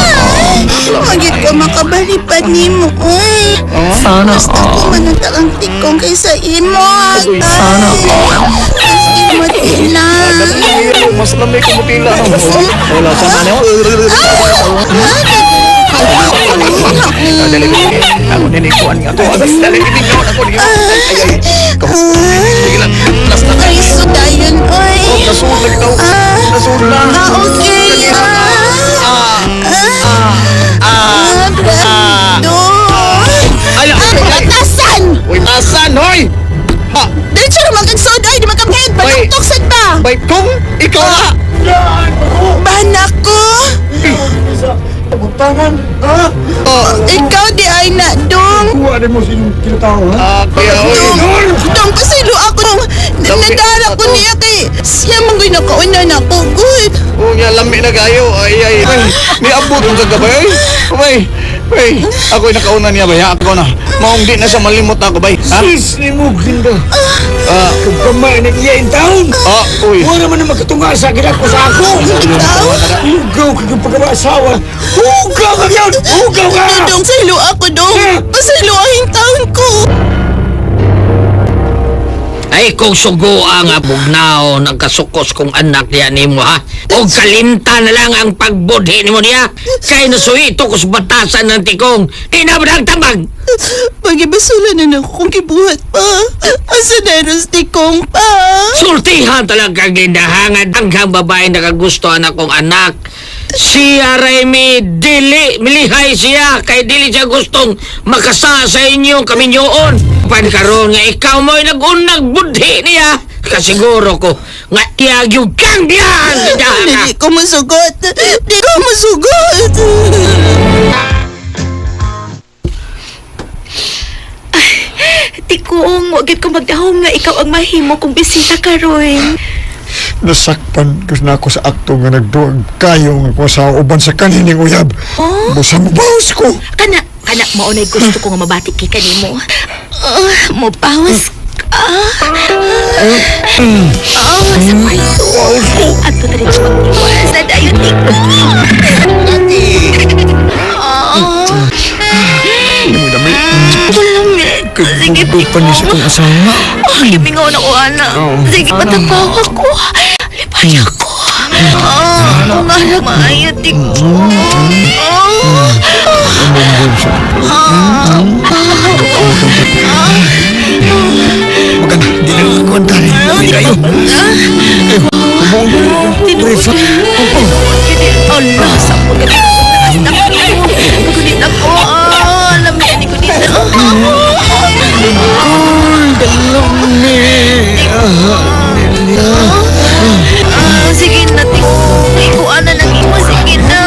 Magit ko makabalipad ni mo, oy. Sana Basta ko manuntak ang tikong kaysa imo. Sana Sige, Matina. Mas lami ko mutila. Wala sama na. Dali ako nini kuan nga ako. Dali dili ako dili. Ay ay. Sige lang. Last na. Ay, sudayon, oy. Nasulog daw. Nasulog. Ah, okay. Ah. Ah. Brando. Ay, Ah, Atasan! Uy, asan hoy? Ha, Diretso naman kag sod, ay, di makamhead. Panuktok sad ba? bay kung ikaw na. Banak ko. Abutanan, ha? Oh, Ikaw di ay na, dong. Kuha na mo sa inyong kinatao, ha? ah, kaya oy. Dong, dong, pasaylo ako. Dong, nadara ko niya kay siya manggoy nakauna na ako. Good. Unya lami na kayo. Ay ay. Ay, niabot ang kagabay. Ay, bay. Bay, ako'y nakauna niya bay. Ako na. Maong di na siya malimot ako bay. Ha? Sis ni mo, Glinda. Ah, Kung kamay na iya in taon. ah, uy. Wala naman na makatunga sa akin ako sa ako. Ikaw? Hugaw ka yung pagkawasawa. Hugaw ka yun! Hugaw ka! Dong, pasaylo ako, dong. Pasaylo ang taon ko. Ay kung sugo ang abugnaon ang kasukos kong anak niya nimo ha. O kalinta na lang ang pagbudhi nimo niya. Kay nasuhito ko sa batasan ng tikong. Tinabang tambag. Pagibasula na ako kung gibuhat pa. Asa na tikong pa. Sultihan talaga ginahangad hanggang babae nakagustuhan akong anak. Siya Remy, dili, milihay siya, kay dili siya gustong makasa sa inyong kaminyoon. Pan karon nga ikaw mo'y nagunag budhi niya. Kasiguro ko, nga iyag yung kang diyan! Dili ko masugot. Di ko masugot. Tikong, wag gid ko magdahom nga ikaw ang mahimo kong bisita karon. Nasakpan ko na ako sa akto nga nagduag kayo nga ko sa uban sa kanining uyab. Oh? Busa mo bawas ko. Kana, kana mao nay gusto ko nga mabati kay kanimo. Mobawas ka. Oh, sa kwarto. Adto ta dito mag-iwas na dayon tikong. Oh, Hindi mo dami. lami. Sige, Kagbugo pa niya sa tikong. kong asawa. Oh, limingaw na ko, ana. Sige, patapaw ako. Lipay ako. Oh, ang anak, maayo, tikong. Oh, Mong siya. Maganda, di na lang ang tari. Dami kayo. Tinuod. Allah, sa po Kulit ako. Ah, alam niya ni kulit ako. Ah, sige na, ikuan na lang imo. Sige na.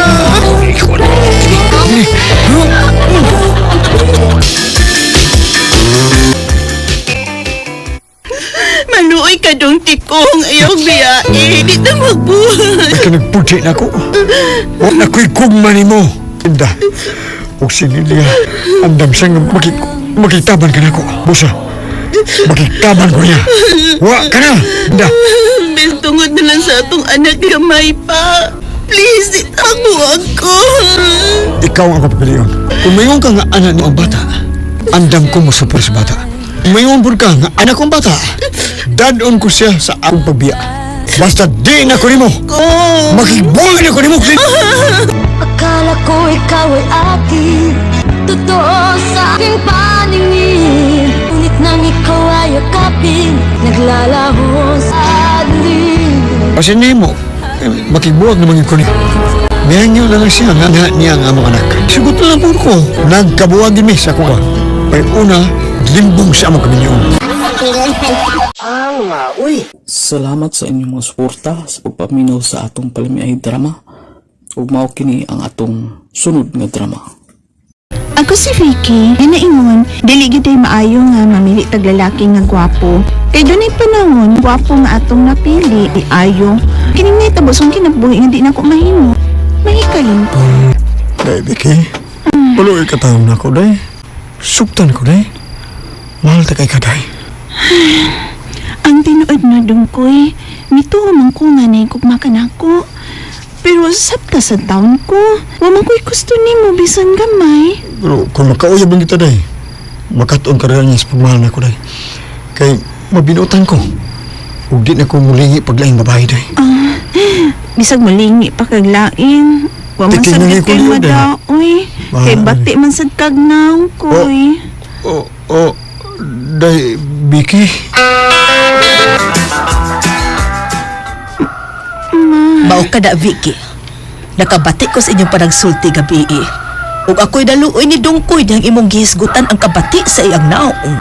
Maluoy ka dong tikong. Ayaw biyae. Di ta magbuhat. Ka nagputi na ko. Wa na ko'y kugma nimo. Inda. Og sinilya. Andam siya nga makitaban ka na ko. Busa. Makitaban ko niya. Wa ka na. Inda. Bis tungod na lang sa atong anak gamay pa. Please, di ta magbuwag ko. Ikaw ang ako papiliyon. Kung mayon ka nga anak mo ang bata, andam ko mo sa bata. Kung mayon po ka nga anak kong bata, dadon ko siya sa akong pagbiya. Basta di na ko nimo. Makigbuhay na ko nimo. Akala ko ikaw ay akin. Totoo sa aking paningin. Ngunit nang ikaw ay yakapin, naglalaho sa dilim. Kasi nimo, eh, makigbuwag naman yung kunik. Mihanyo na lang siya nga nga niya ang among anak. Sugot na lang po ko. Nagkabuwag din mi sa kuha. Pero una, limbong sa among kaminyoon. Salamat sa inyong mga suporta sa pagpaminaw sa atong palamiay drama. Ug mao kini ang atong sunod nga drama. Ako si Vicky, ginaingon, dili gid ay maayo nga mamili tag lalaki nga gwapo. Kay dunay panahon, gwapo nga atong napili, di ayo. Kining nahitabo sa akong kinabuhi nga di na ko mahimo. Mahikalim ko. Day, Vicky. Tuloy ka taong na ko, day. Suktan ko, day. Mahal ta kay ka, day. Ang tinuod na dungkoy, mituo man ko nga naigugma ka nako. Pero sabta sa taon ko, wa man ko'y gusto nimo bisan gamay. Pero kung makauyab lang kita, day, makatuon ka rin niya sa pagmahal na ko, day. Kay mabinutan ko. Ug di na ko mulingi paglaing babae, day. Bisag malingi pa kag lain. Wa man Tiking sad na gid ko kay niyo, day. madaoy. Kay Mahal. bati man sad kag naong koy. Oh, oh, day, Vicky. Mao ka na, Vicky. Nakabati ko sa inyong panagsulti gabi eh. Ug ako'y daluoy ni Dungkoy dihang imong gihisgutan ang kabati sa iyang naong.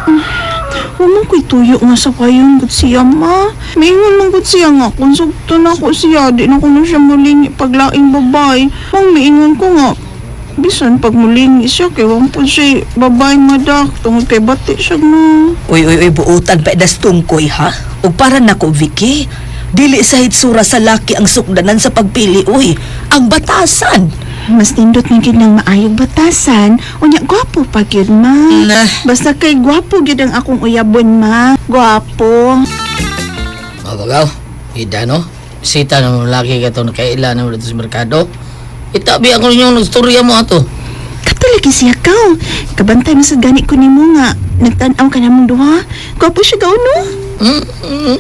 Wa man ko'y tuyo nga sa kayon gud siya ma. Maingon man gud siya nga kung sugton ako siya di na kuno siya mulingi paglaing babae. Mang miingon ko nga bisan pag mulingi siya kay wa man pud siya babae madak tungod kay bati siya no. Uy, uy, uy, buutan pa das Tungkoy, ha? Ug para nako, Vicky, dili sa hitsura sa laki ang sukdanan sa pagpili, uy. Ang batasan. Mas nindot man gyud ng maayong batasan, unya gwapo pa gyud ma. Nah. Basta kay gwapo gyud ang akong uyabon ma. Gwapo. Mabagaw, ida no? Bisita na mo laki ka to, nakaila na mo dito sa merkado. Itabi ako ninyong nagstorya mo ato. Kato lagi siya kaw. Kabantay mo sa gani ko nimo nga nagtan-aw ka namong duha. Gwapo siya gaw no.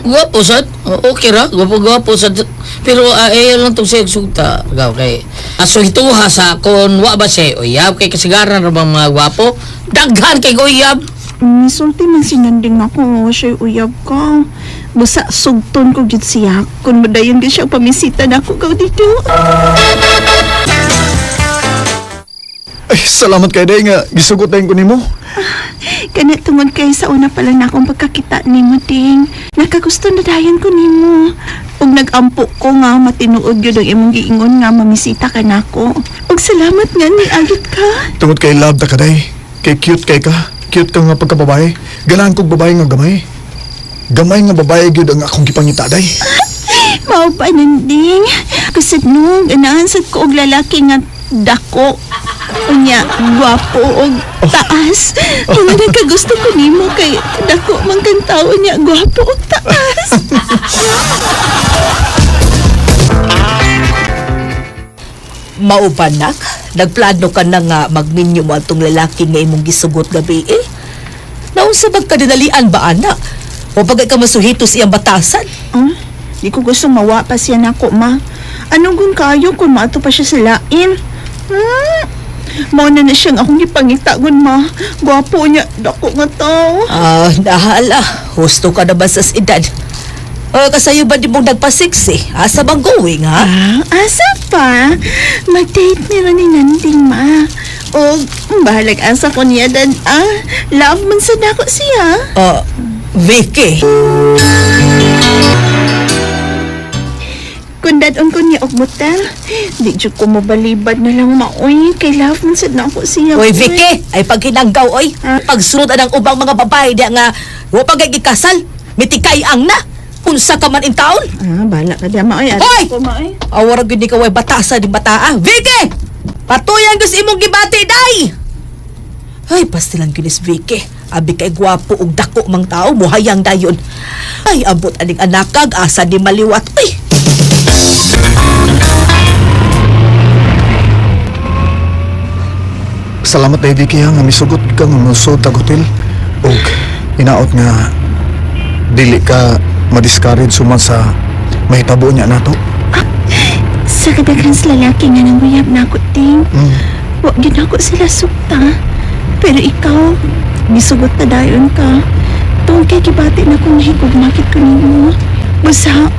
Gwapo sad. Okay ra, gwapo gwapo sad. Pero ayaw lang tong siya sugta. Gaw kay aso hituha sa kon wa ba siya uyab kay kasigaran ra bang mga gwapo. Daghan kay uyab. Misulti man sinanding ako nga siya'y uyab ka. Busa sugton ko gyud siya. Kung madayon gyud siya pamisita na ako gaw dito. Ay, salamat kay day nga gisugot dayon ko nimo. Kana tungod kay sa una pa lang na akong pagkakita nimo ding. Nakagusto na dayon ko nimo. Ug nagampo ko nga matinuod gyud ang imong giingon nga mamisita ka nako. Ug salamat nga ni agit ka. Tungod kay love ta ka day. Kay cute kay ka. Cute ka nga pagkababae. Ganahan kog babae nga gamay. Gamay nga babae gyud ang akong gipangita day. Mao pa nanding. Kusad no, ganahan sad ko og lalaki nga dako. Unya, gwapo og taas. Kung nagkagusto ko nimo kay dako man kang tao niya, gwapo og taas. Mao ba, nak? Nagplano ka na nga magminyo mo atong lalaki nga imong gisugot gabi eh. Naunsa bag kadinalian ba, anak? O pagay ka masuhito sa iyang batasan? Ah, di ko gusto mawa pa siya nako, ma. Anong gun kayo kung maato pa siya sa lain? Mao na na siyang akong gipangitagon ma. Gwapo niya, dako nga tao. Ah, nahala. Husto ka na ba sa edad? Oh, kasayo ba di mong nagpasiksi? Asa bang going, ha? Ah, asa pa? Mag-date meron ni Nanding ma. O, bahalag asa ko niya dan ah. Love man sa dako siya. Oh, Vicky. Kung dadon ko niya og motel, di jud ko mobalibad na lang maoy. Kay love man sad nako siya. Oy, Vicky, ay paghinanggaw, oy. Pagsunod ang ubang mga babae diya nga, wa pa kay gikasal, mitikay ang na. Unsa ka man in taon? Ah, bahala ka diya maoy. Hoy! Ko maoy. Awara gyud ni ka way batasa di bata ah. Vicky! Patuyan gyud sa imong gibati day. Ay, pastilan gyud is Vicky. Abi kay gwapo ug dako mang tao muhayang dayon. Ay, abot aning anakag asa di maliwat. Ay! Salamat day Vicky ha, nga misugot ka nga musod tag hotel. Og inaot nga dili ka ma-discourage suman sa mahitabo niya nato. Sa kadaghan sa lalaki nga nang uyab na ako, Ting. Wa gyud ako sila sukta. Pero ikaw, gisugot na dayon ka. Tungkol kay gibati na kong nahigugmakit ko nimo. Basta,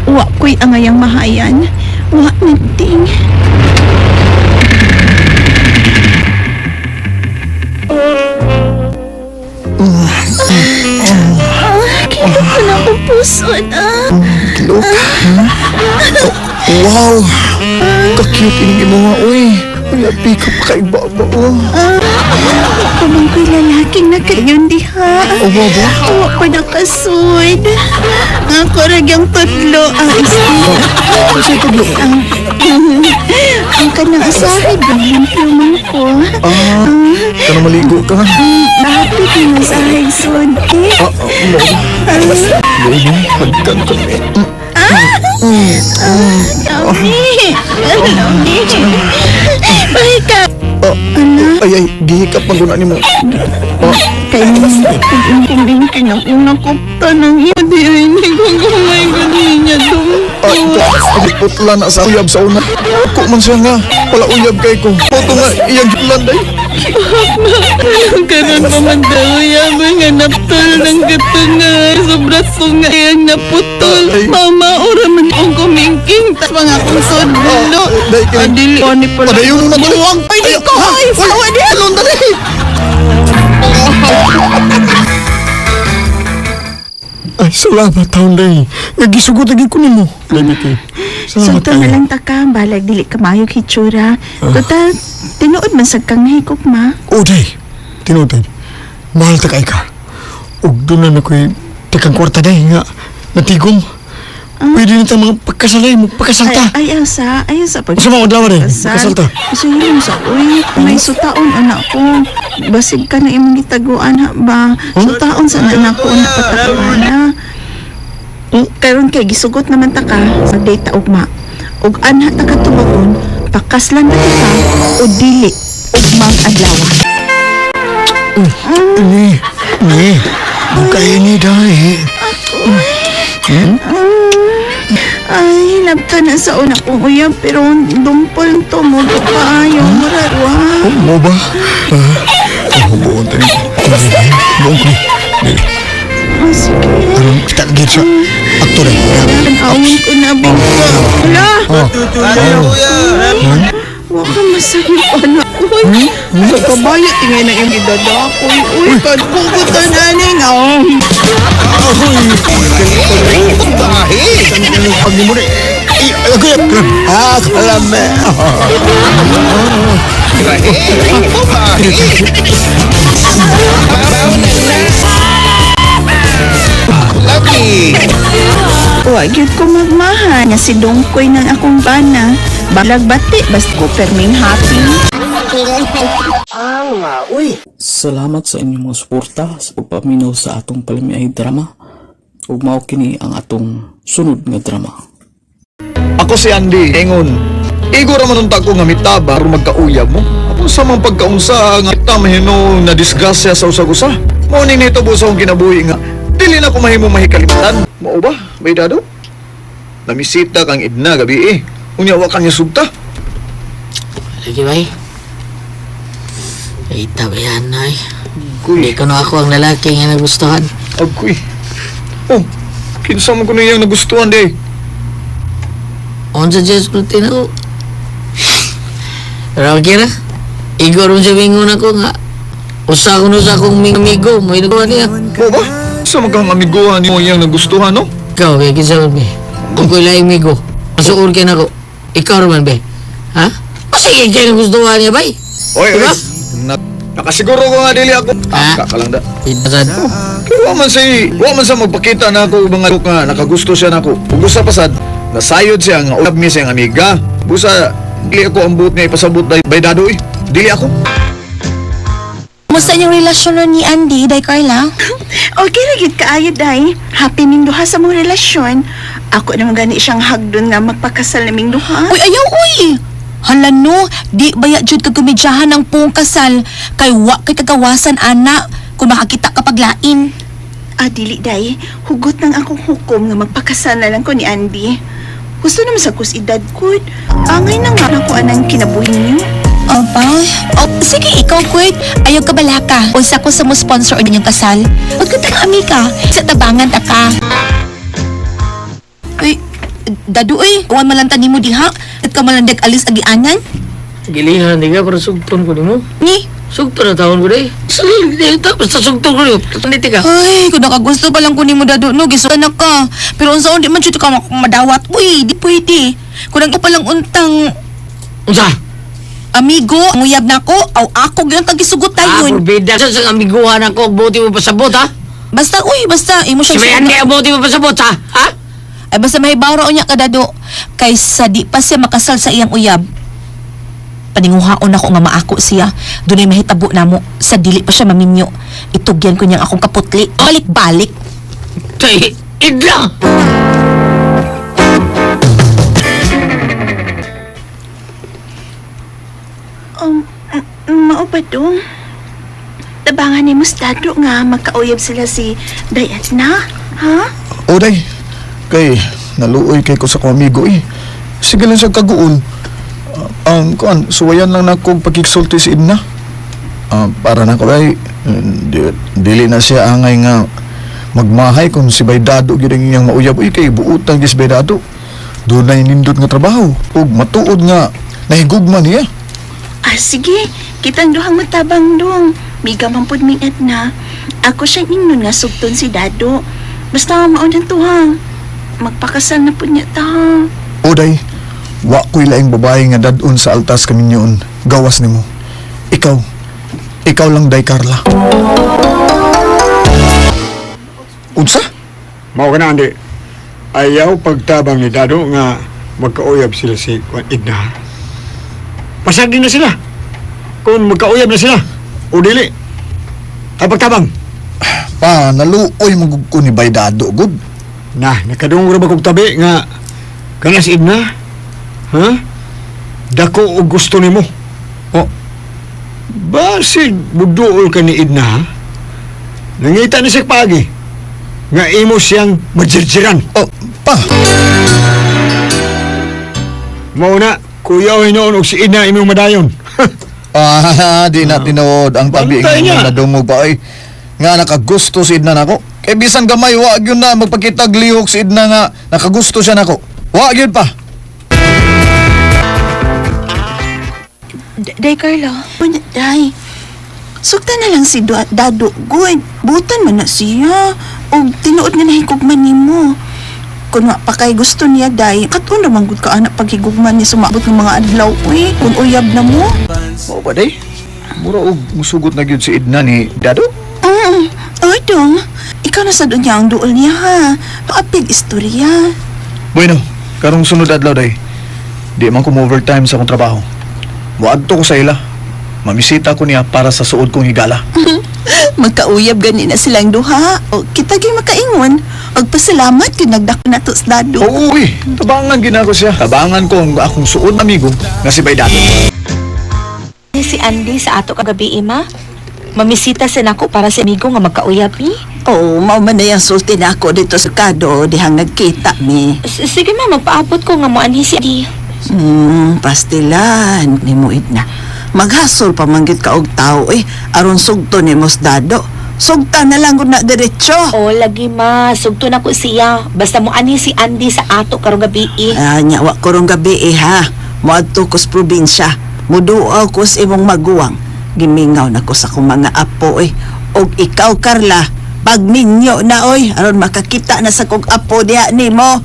wa ko'y angayang mahayan. Wa na, Ting. Ah, kilok ko na akong puso na. Kilok. Oh, wow! Ka-cute ining imo nga, uy. Uy, api ka pa kay baba, oh. Kumang ko'y lalaking nakayon diha. Oh, baba. Wa ko nakasud. Ako ragyang tudlo ang isa. Kasi tudlo. Ang kanang asahe, limpyo man ko. Ah, kanang maligo ka. Hapit na asahe, sud. Eh, Ah, ah, mo. Luy mo, hagkan ka. Lami! Lami! Bakit ka? Ah, ay, ay, gihikap man guna nimo. Ah, Kay kumingkin ang unang kupta ng iyo. Di ay hindi ko kumay ko niya ay, ay, putla na sa uyab sa una. Ako man siya nga, pala uyab kay ko. Poto nga, iyang gitlan day. Karon pa man daw yaman nga naptol ng katunga. Sobra sunga ang naputol. Ay. Mama, ora man akong kumingking. Tas mga akong sudlo. Day, kay- Adili. Ani pala. Padayon na buwang. Ay, di ko. Ay, sawa di. Alon dali. Ay, salamat taon day. Nagisugot lagi ko nimo. Day, Vicky. Salamat Sunto na lang ta ka, balag dili ka maayo hitsura. Total, tinuod man sad kang nahikog ma. O, day. Tinuod, day. Mahal ta kay ka. Ug doon na ako'y tekang kwarta, day, nga natigom. Pwede na ta mga pagkasalay mo, pagkasalta. Ay, ayaw sa, ayaw sa pag... Sa mga adlaw rin, Kasal. pagkasalta. Sa ilong sa, uy, may sutaon, anak ko. Basig ka na imong gitaguan, ha ba? Sutaon sa anak ko, na patakana. Karon kay gisugot naman ta ka sa data ugma. Ug anha ta ka tubagon, pakaslan ta ka o dili ugmang adlaw. Ni, ni. Kaya ni, day. Ay, nabta na sa una kong uyab, pero dumpol to mo to kaayo. Murarwa. Oh, mo ba? Ah, oh, buon tayo. Buon ko ni. Dili. Oh, sige. Aron, kita gid sa aktor eh. Awon ko na bingka. Hala! Oh. Wa ka masayop, anak. Uy, sa kabayo, tingay na yung idadakoy. Uy, kadbugutan na ning. Oh. Pag ni mo ni. Ay, ako yan. Ah, kalame. Wa gyud ko magmahan nga si Dongkoy ng akong bana. Balag bati, basta ko perming happy. Salamat sa inyong mga suporta sa pagpaminaw sa atong palamiay drama. Ug mao kini ang atong sunod nga drama. Ako si Andy, Engon. Igo ra man unta ko nga mitaba aron magkauyab mo. Apon sa mga pagkaunsa nga kita mahino na disgrasya sa usag-usa. Mao ning nahitabo sa akong kinabuhi nga dili na ko mahimo mahikalimtan. Mao ba? May dado? Namisita kang Edna gabi eh. Unya wa kanya sugta. Lagi bay. Ay, tabayan na eh. Hindi ko na ako ang lalaki nga nagustuhan. Agoy. Oh, kinsa mo ko na iyang nagustuhan day. Unsa siya sulti na ko. Pero okay ra. Igo ron siya mingon ako nga. Usa ko no sa akong amigo. May nagawa niya. Mo ba? Sa magkang amiguhan nimo iyang nagustuhan, no? Ikaw, be, kinsa man, be. Kung ko'y laing amigo, masuol kay nako. Ikaw raman, be. Ha? O sige, kayo nagustuhan niya, bay. Oy, Diba? oy. Nakasiguro ko nga dili ako. Ha? Ka lang da. Pinasad. Kaya wa man sa magpakita na ako mga nga nakagusto siya nako. Ug usa pa sad, nasayod siya nga uyab mi siyang amiga. Busa dili ako ang buot nga ipasabot day bay dado eh. Dili ako. Kumusta inyong relasyon nun ni Andy, Day Carla? Okay ra gyud kaayo day. Happy ming duha sa mong relasyon. Ako naman gani siyang hagdon nga magpakasal naming duha. Uy, ayaw, uy! Hala no, di baya jud kag komedyahan ang buong kasal. Kay wa kay kagawasan, ana, kung makakita ka paglain. Ah, dili day. Hugot nang akong hukom nga magpakasal na lang ko ni Andy. Gusto naman sa kus edad ko. Angay na nga ako anang kinabuhi niyo. Opa, oh, sige, ikaw, Kurt. Ayaw ka balaka. Unsa ko sa mo sponsor o inyong kasal. Huwag ka tang amika. Sa tabangan ta ka. Uy, dadu uy. Uwan malang tani mo diha. At ka malandag alis agianan. Gilihan, di ka, pero sugton ko nimo. Ni? Sugton na taon ko day. Sige, basta sugton ko nimo. Taniti ka. Ay, kung nakagusto pa lang kunin mo dado, no, giso na ka. Pero unsa di man jud ka madawat. Uy, di pwede. Kung ang pa lang untang Unsa? amigo, ang uyab nako, aw ako gyud ang gisugot Ah, tayon. porbida. Sa sa amiguhan ako, buti mo pasabot, ha? Basta uy, basta imo Si siyang Bayan sugot. di, buti mo pasabot, ha? Ha? Ay basta mahibaw ra unya kadado kaysa di pa siya makasal sa iyang uyab. Paninguhaon ako nga maako siya. Dunay mahitabo namo sa dili pa siya maminyo. Itugyan ko niyang akong kaputli. Balik-balik. Tay, idla! Mao ba dong? Tabangan ni Mustado nga magkauyab sila si Dayat na, ha? O day, kay naluoy kay ko sa akong amigo eh. Sige lang siya kaguol. Ang kuan, suwayan lang nako pagkiksulti si Edna. Para na ko ay dili na siya angay nga magmahay kung si Baydado gyud ang iyang mauyab uy kay buutan gyud si Baydado. Dunay nindot nga trabaho ug matuod nga nahigugma niya. Ah, sige. Kitang duhang matabang dong. Miga man pud mingat na. Ako siyang ingnon nga sugton si Dado. Basta maunang tuha. Magpakasal na pud niya ta. Ha? Oday, wa ko'y laing babae nga dadon sa altas kaminyoon. Gawas nimo. Ikaw, ikaw lang day Carla. Unsa? Mao ka na, Andy. Ayaw pagtabang ni Dado nga magkauyab sila si Juan Igna. Pasagin na sila. Kung magkauyab na sila, o dili. Ay pagtabang. Pa, naluoy mo ko ni Baydado, good. Na, nakadungog ra ba kog tabi nga kana si Igna? Ha? Dako og gusto nimo. O basig buduol ka ni Edna, ha? Nangita ni siya paagi nga imo siyang majirjiran. Oh, pa. Mao na, kuya hinuon og si Edna imong madayon. Ah, di na tinuod ang tabi Bantay nga niya. nadungog pa ay nga nakagusto si Edna nako. Kay bisan gamay wa gyud na magpakitag lihok si Edna nga nakagusto siya nako. Wa gyud pa. Day Carla. Unya, Day. Sugta na lang si Dado, good. Butan man na siya. Og tinuod nga nahigugma nimo. Kung wa pa kay gusto niya, Day, katun naman gud ka anak paghigugma niya sumabot ng mga adlaw, uy. Kung uyab na mo. Mao ba day? Mura og musugot na gyud si Edna ni Dado. Oy, dong. Ikaw na sa doon niya ang duol niya, ha? Paapig istorya. Bueno, karong sunod adlaw day. Di man ko mo overtime sa akong trabaho. Moadto ko sa ila. Mamisita ko niya para sa suod kong higala. Magkauyab gani na silang duha. O, kita gyud makaingon. Pagpasalamat kay nagdako na to sa Dado. Oo, uy. Tabangan ginako siya. Tabangan ko ang akong suod amigo nga si Baydado. Si Andy sa ato kagabi, ima. Mamisita sa nako para sa amigo nga magkauyab ni. Oo, mao man na yung sulti na ako dito sa kado dihang nagkita mi. Sige ma, magpaabot ko nga mo anhi si Andy. Pastilan ni mo na. Maghasol pa man gyud ka og tao eh aron sugto ni Dado. Sugta na lang gud na diretso. O lagi ma, sugto na ko siya. Basta mo ani si Andy sa ato karong gabi eh. Ah, nya wa ko rong gabi eh ha. Moadto ko sa probinsya. Muduaw ko sa imong maguwang. Gimingaw na ko sa akong mga apo eh. Og ikaw Carla, pagminyo na oy aron makakita na sa kong apo diha nimo.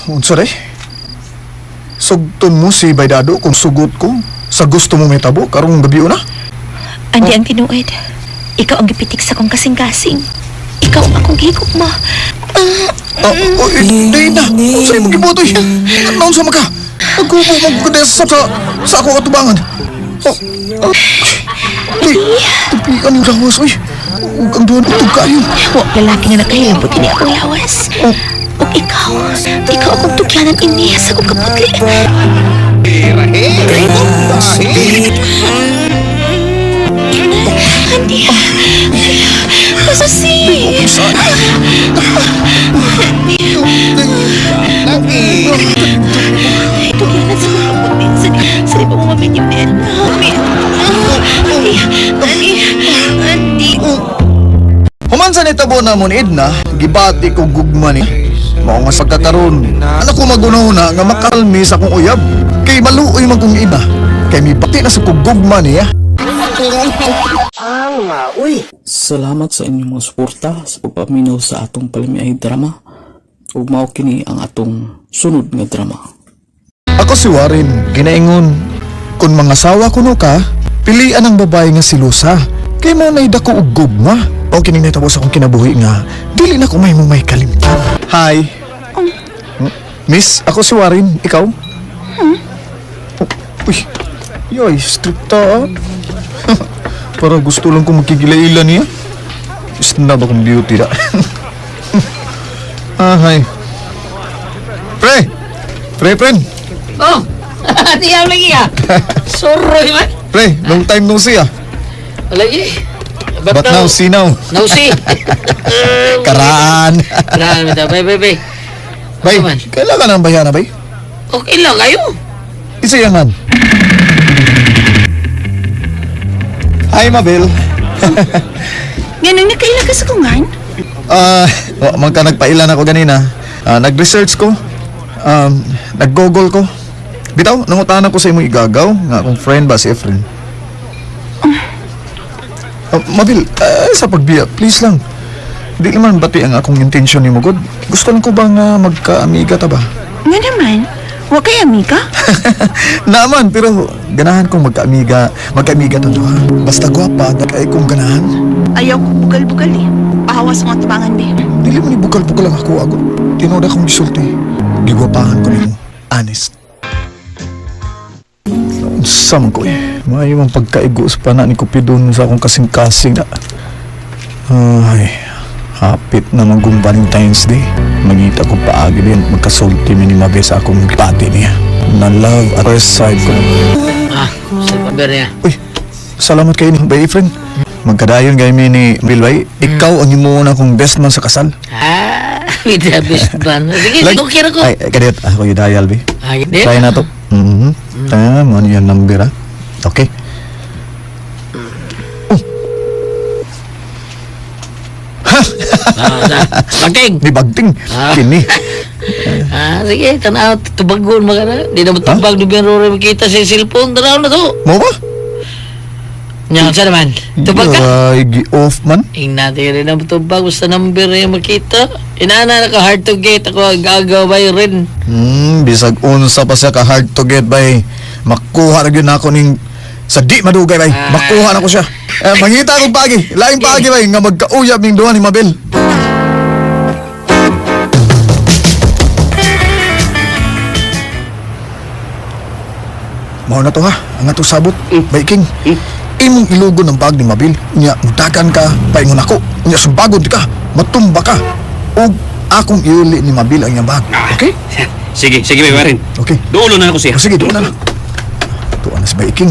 Unsa day? Sugton mo si Baydado kung sugot ko sa gusto mo may tabo karong gabi una. Andy ang tinuod. Ikaw ang gipitik sa kong kasing-kasing. Ikaw ang akong gihigugma ma. Ah, oh, eh, day na. Unsa imong gibuhat oy? Naunsa man ka? Pagkubo mo ko sa ako katubangan. Oh, oh. Di, tupian yung lawas oy. Ug ang duhan utog kayo. Wa lalaki nga nakahilabot ini akong lawas. Ug ikaw, ikaw akong tugyanan ini sa akong kaputli. Andy, Susi. Tugyanan sa akong kaputli. Sa di pa mo maminyo ni Andy. Andy, Andy, Andy. Human sa nitabo na mo ni Edna, gibati ko gugma ni. Mao nga sa pagkakaroon, anak ko magunahuna nga makalmi sa akong uyab. Kay maluoy man kong ina, kay mibati na sa kong gugma niya. Salamat sa inyong mga suporta sa pagpaminaw sa atong palamiay drama. Ug mao kini ang atong sunod nga drama. Ako si Warren, ginaingon. Kung mga sawa kuno ka, pilian ang babae nga si Lusa. Kay mo na'y dako og gugma. O kining nahitabo sa akong kinabuhi nga, dili na ko may may kalimtan. Hi. Miss, ako si Warren. Ikaw? Oh, uy, yoy, stricta ah. Para gusto lang ko magkigilailan niya. Gusto na ba kong beauty na? Ah, hi. Pre! Pre, friend! Oh, diyaw lagi ah. Suroy man. Pre, long time no see ah. Lagi. But now, see now. Now see. Karaan. Karaan, bitaw. Bay, bay, bay. Bay, Ano man? kailangan ng bayana, bay? Okay lang kayo. Isa yan. Hi, Mabel. Nganong nakaila ka sa kungan? Ah, wa man ka nagpailan ako ganina. Ah, nag-research ko. Nag-google ko. Bitaw, nangutahan ako sa imong igagaw nga akong friend ba si Efren. Ah, Mabel, sa pagbiya, please lang. Di naman bati ang akong intention ni Mugod. Gusto lang ko bang magkaamiga ta ba? Nga naman, wa kay amiga? Naman, pero ganahan kong magkaamiga, magkaamiga ta duha. Basta gwapa, kay kong ganahan. Ayaw ko bugal-bugal eh. Pahawas mga tubangan be. Dili mo ni bukal-bukal ang ako agad. Tinuod akong gisulti. Gigwapahan ko nimo. Honest. Unsa man ko eh. Maayo mang pagkaigo sa pana ni Cupidon sa akong kasing-kasing na. Ay, hapit na magong Valentine's Day. Mangita ko paagi din magkasulti mi ni Mabe sa akong pati niya. Na love at first sight ko. Ah, sa paber niya. Uy, salamat kayo ni Bay friend. Magkadayon kay mi ni Bilbay. Ikaw ang himuon akong best man sa kasal. Ah, with the best band. Sige, Like- okay ra ko. Ay, kadiyot. Ako yung dial, be. Ah, di? Try na to. Mhm. Tama, ano yung number, ah? Okay. Oh. Ah, bagting. Ni bagting. Ah. Kini. Ah, sige, tanaw, tubagon mga na. Di na matubag, di ba rin makita sa cellphone, tanaw na to. Mo ba? Nya, sa naman? Tubag ka? Ay, gi-off man. Ing natin rin ang tubag, basta number yung makita. Inana na ka, hard to get ako, ang gagaway rin. Bisag unsa pa siya ka hard to get bay. Makuha na gyud nako ning sa di madugay bay. Ah. Makuha na ko siya. Eh, mangita akong paagi. Laing paagi bay nga magkauyab ning duha ni Mabel. Mao na to ha, ang atong sabot. Bay King. Imong ilugon ang bag ni Mabil. Nya mudagan ka, paingon ako. Nya sumbagod ka, matumba ka. Ug akong iuli ni Mabil ang iyang bag. Okay? Sige, sige, Bay Warren. Okay. Duolo na ako siya. O sige, doon na lang. Tuwa na si Bay King.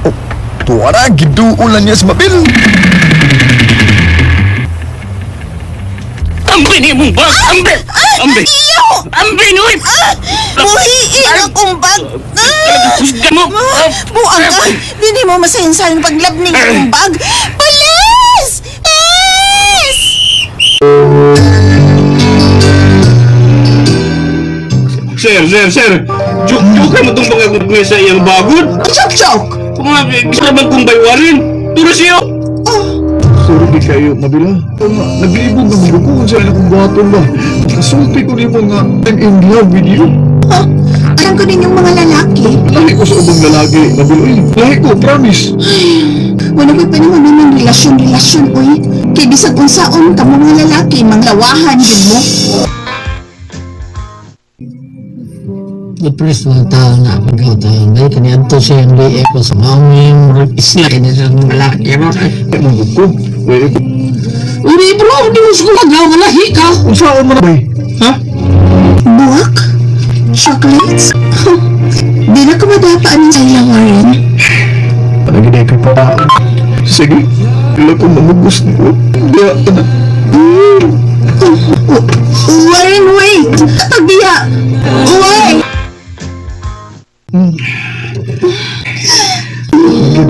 Oh, tuwa na, giduulan niya si Mabil. Ambi ni mong bag! Ambi! Ambi! Iyo! Ambi ni oy! Buhiin akong bag! Husgan mo! Buang ka! Dili mo masayansayan paglabning akong bag! Pulis! Pulis! Sir, sir, sir! Joke, joke mo itong mga sa iyang bagod! Joke, joke! Kung nga, gusto naman kong baywarin! Turo siyo! Sorry di kayo, Mabila. Nga, naglibog na mga ko sa akong buhaton ba. Kasulti ko nimo nga, I'm in love with you. Oh, alam ko ninyong mga lalaki. Lahi ko sa ubang lalaki, Mabila. Uy, lahi ko, promise. Wala ko'y panahon ng relasyon-relasyon, uy. Kay bisag unsaon ka mga lalaki, manglawahan yun mo. Depressed mga tao na pagkataon. Dahil kaniadto siya yung DF ko sa mami, murag isla kini siya ng lalaki. Ay, manggug ko. Uy, Uri bro, di mo skulad nga, malahi ka. unsaon man na, bay? Ha? Buwak? Chocolates? Di na ko madapaan sa ilang Warren. Palagi na ikaw pataan. Sige, ila ko mamugos niyo. Diya ka na. Warren, wait! Pagbiya! Wait! Gid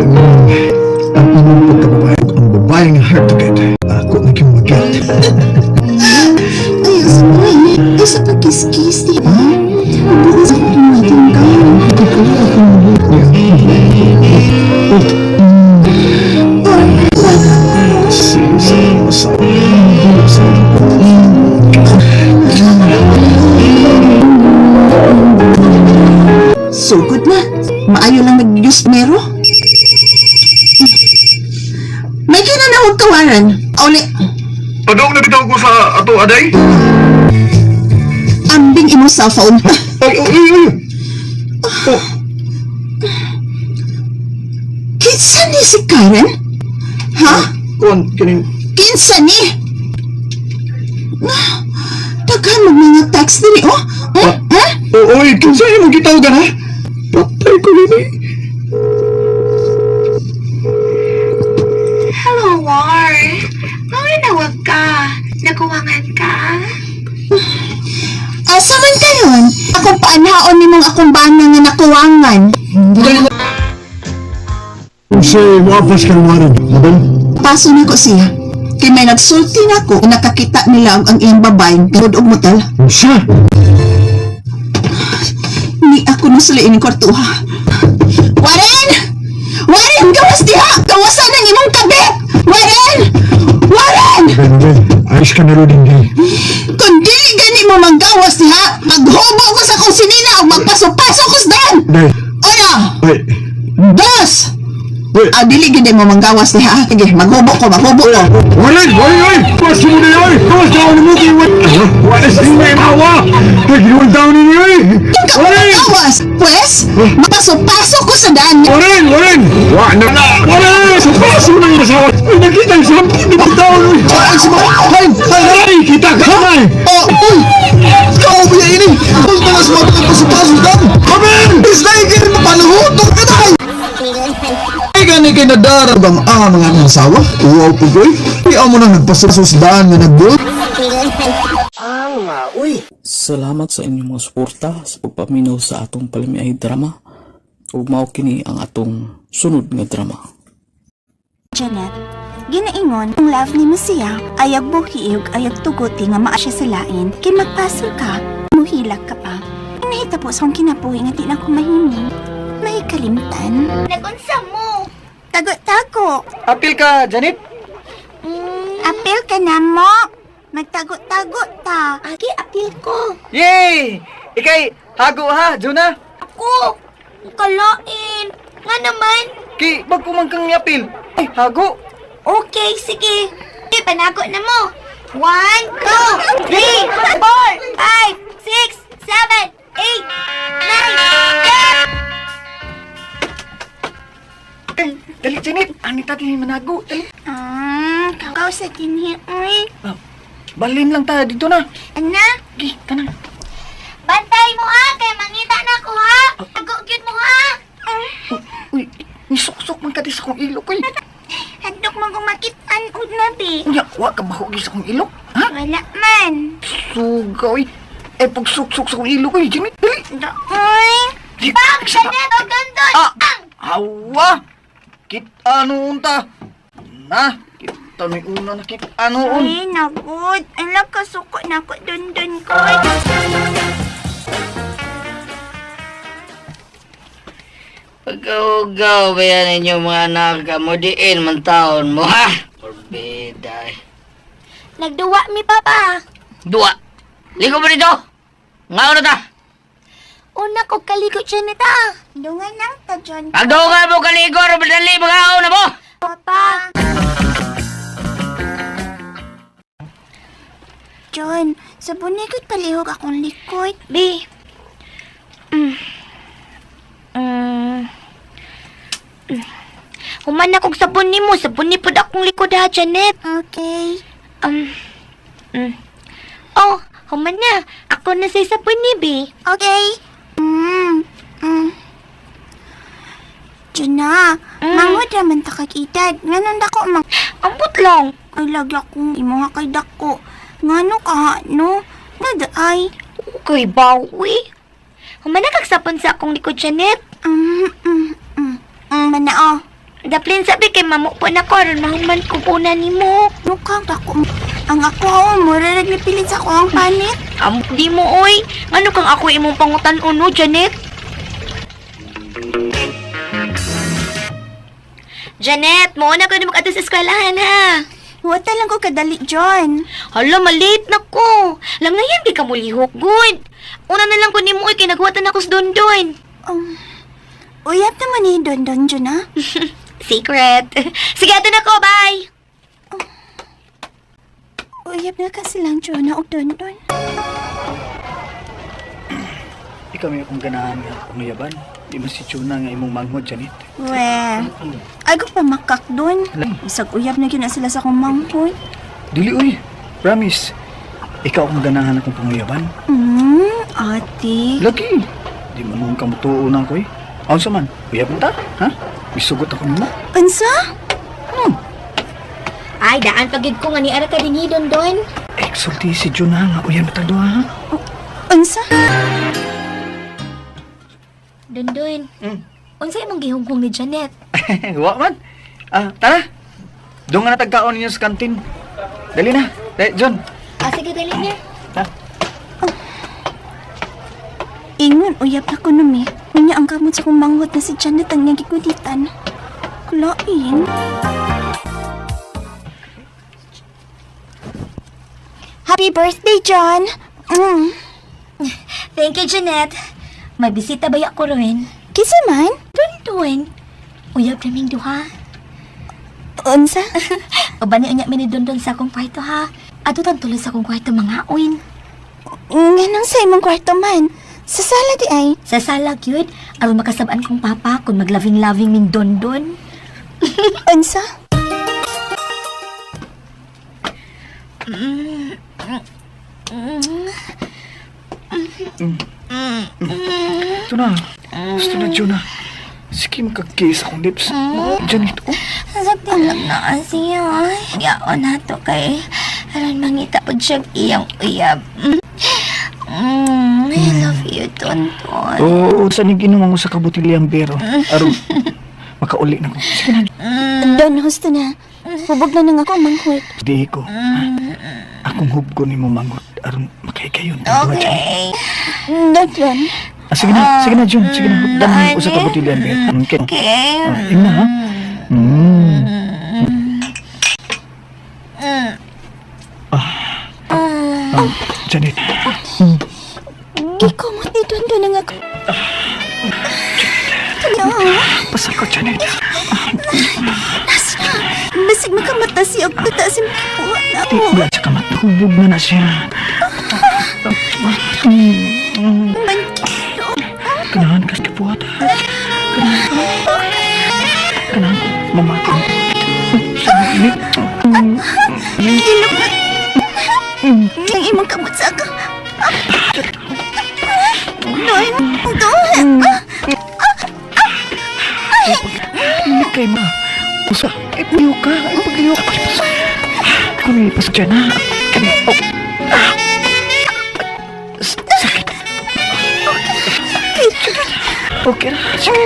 ang imong pagkababae ang babae nga hard to get. Ako na kiyong mag-get. Ayos, uy. Ay, sa pagkiskis, di ba? Bukas ako tumating ka. Sugod na. Maayo lang nag-use mero. May kinanawag ka, Warren. Uli, Padong na bitaw ko sa ato aday. ambing imo cellphone. Ay, ay, ay, ay. Oh, Kinsa ni si Karen? Ha? kuan kining Kinsa ni? Ah, Daghan mag mga text diri, oh. Hmm? Hmm? Oh, oy, kinsa imong gitawagan ha? Patay ko nini. Hello, War. Bakit nawag ka? Nakuwangan ka? Asa man kayon? Akong paanhaon nimong akong bana nga nakuwangan. Si wapas ka Warren, Mabel. Paso na ko siya. Kay may nagsulti nako, nakakita nila ang iyang babay gud og motel. Siya! Ni ako no sila ining kwartuha. Warren! Warren, gawas diha! Gawasan ang imong kabit! Warren! Warren! Mabel, Mabel, ayos ka na rin hindi. Kung dili gani mo manggawas diha, maghubo ko sa akong sinina o magpaso-paso ko sa dan! Day, Una! ay, Dos! Uy. Ah, dili gani mo manggawas diha. Sige, maghubo ko, maghubo ko. Warren, oy, oy! Gawas mo na oy! Gawas na mo kay Wala sa inyo mawa! Ay, ginawan daw ninyo oy! Kung ka mo manggawas, pwes, mapaso-paso ko sa dan! Warren, Warren! Wa na na! Warren! Sa paso ng asawa! Ay, nakita yung sampun ni Bitaw! Oy! Ay, sa mga! Ay, ay, ay! Kita ka na eh! Oh, uy! Ikaw ba ini? Ang mga sa mga paso-paso dan. Mabel! Isla ikir mapanuhutok ka na. Ay gani kay nadarag ang ang mga nang asawa. Wow pugoy. Di amo nang nagpaso-paso daan nga nagbul. Salamat sa inyong mga suporta sa pagpaminaw sa atong palamiay drama. Ug mao kini ang atong sunod nga drama. Janet, ginaingon ang love ni mo siya, ayag buhiog, ayag tuguti nga maa siya sa lain, kay magpasol ka, muhilak ka pa. Nahita po sa akong kinabuhi nga di na ko mahimong. May kalimtan. Nagunsa mo? Tago-tago. Apil ka, Janet. Apil ka na mo. Magtago-tago ta. Agi, apil ko. Yay! Ikay, hago ha, Juna. Ako, kalain. Nga naman. Kay, bago man kang apil. Ay, hago. Okay, sige. Okay, panago na mo. 1, 2, 3, 4, 5, 6, 7, 8, 9, 10. Ay, dali, Janet. Anita din manago. Dali. Ah, kakaw sa dinhi, uy. Balin lang ta dito na. Ana, Gi, tanang. bantay mo ha, kay mangita na ko ha. Tago gyud mo ha. Uy, nisuksok man ka di sa akong ilok, uy. Hadlok mo kong makitaan og nabi. Unya, wa ka baho gi sa akong ilok. Ha? Wala man. Suga, oy. Eh, pagsuksok sa kong ilo ko, Janet. Dali. Uy! Bang! Janet! O Dondon! Ah! Hawa! Kita noon ta. Na, kita no'y una na kita noon. Ay, nagod. Ala, kasuko na ako, Dondon ko. Pagkaugaw ba yan ninyo mga anak? Mo diin man taon mo, ha? Orbida eh. Nagduwa mi, Papa. Dua! Ligo mo dito! Ngaon na ta! Una ko kaligo, Janet, ah. Dungan lang ta, John. Pagdugan mo kaligo, madali mga na mo! Papa. John, sa bunikot palihog akong likod. B. Human na kog sabon nimo, sabon ni pud akong likod ha, Janet. Okay. Oh, human na. Ako na sa sabon ni B. Okay. Juna, mangod raman ta kag edad. Nganon dako mang... Ambot lang. Ay, lagi akong imuha kay dako. Ngano ka ha, no? Nadaay. Okay, bawi. Humana kag sapon sa akong likod, Janet. Manao. Daplin sabi kay mamupo na ko aron mahuman ko po na nimo. Mukhang dako. Ang ako oh, mura rag nipilit sa ako ang panit. Am di mo oy. Ngano kang ako imong pangutan uno, Janet? Janet, mo na ko ni mag sa eskwelahan ha. Wata lang ko kadali, John. Hala, malate na ko. Lang na yan, di ka mulihok, good. Una na lang ko ni mo, kay nagwata na ko sa Dondon. Uyap naman ni Dondon, John, ha? Secret. Sige, ato na ko, bye! Uyap na kasi lang, Jonah, og Dondon. Ikaw may akong ganahan nga pangayaban. Di man si Chuna nga imong manghod, Janet. We, ay ko pa makak doon. Bisag uyab na gyud na sila sa akong manghod. Dili, uy. Promise. Ikaw akong ganahan akong pangayaban. Ate. Lagi. Di man noon kamutuo na ako, eh. Aon sa man, uyab na ta, ha? Isugot ako nimo. Unsa? Ay, daan pagid ko nga ni ara ka dinhi, Dondon. Exulti si Juna nga uyab na ta duha, ha? Unsa? Dondon. Unsa imong gihunghong ni Janet? Wa man. Ah, tara. Doon nga natagkaon ninyo sa kantin. Dali na. Dali, John. Ah, sige, dali na. Ingon uyab na ko numi. Unya ang kamot sa akong manghod na si Janet ang niyang gikulitan. Kulain. Happy birthday, John! Thank you, Janet. May bisita ba ako ron? Kinsa man? Dondon. Uyab naming duha. Unsa? Uban ni unya mi ni Dondon sa akong kwarto ha. Ato tan tuloy sa akong kwarto mga uin. Nganong sa imong kwarto man? Sa sala di ay. Sa sala gyud aron makasab-an kong papa kung maglaving-laving min Dondon. Unsa? Ito na. Gusto na, Juna. Sige, magkagkiss akong lips. Janet, oh. Sakto lang na siya. Yaon na to kay aron mangita pud siya iyang uyab. I love you, Tonton. Oo, sa ning inom ang usa ka botilyang bero. Aron makauli na ko. Sige na. Don, husto na. Hubog na nang ako ang manghod. Di ko. Ha? Akong hubgo ni mo manghod aron makahigayon. Okay. Don, John. Ah, sige na, sige na, Jun. Sige na. Hugdan mo yung usa ka botilyang bero. Okay. Okay. Ah, ina, ha? Mm. Ah. Ah, Janet. Gikumot ni Don Don ang ako. No. Pasal ko, Janet. Nas na. Basig makamata siya og tuta si makipuha na Di, ako. wala siya kamat. Hubog na na siya. Man, Kanahan ka sa kabuhat. Kanahan. Kanahan ko. Mamatay. Janet. ilok na. Ang imong kamot sa ako. Don, Don. Hindi kay ma. Usa. Ay, pagliw ka. Ay, pagliw ka. Ako may ipasok dyan, ha? Kani, oh. Ah. Sakit. Okay ra. Sige.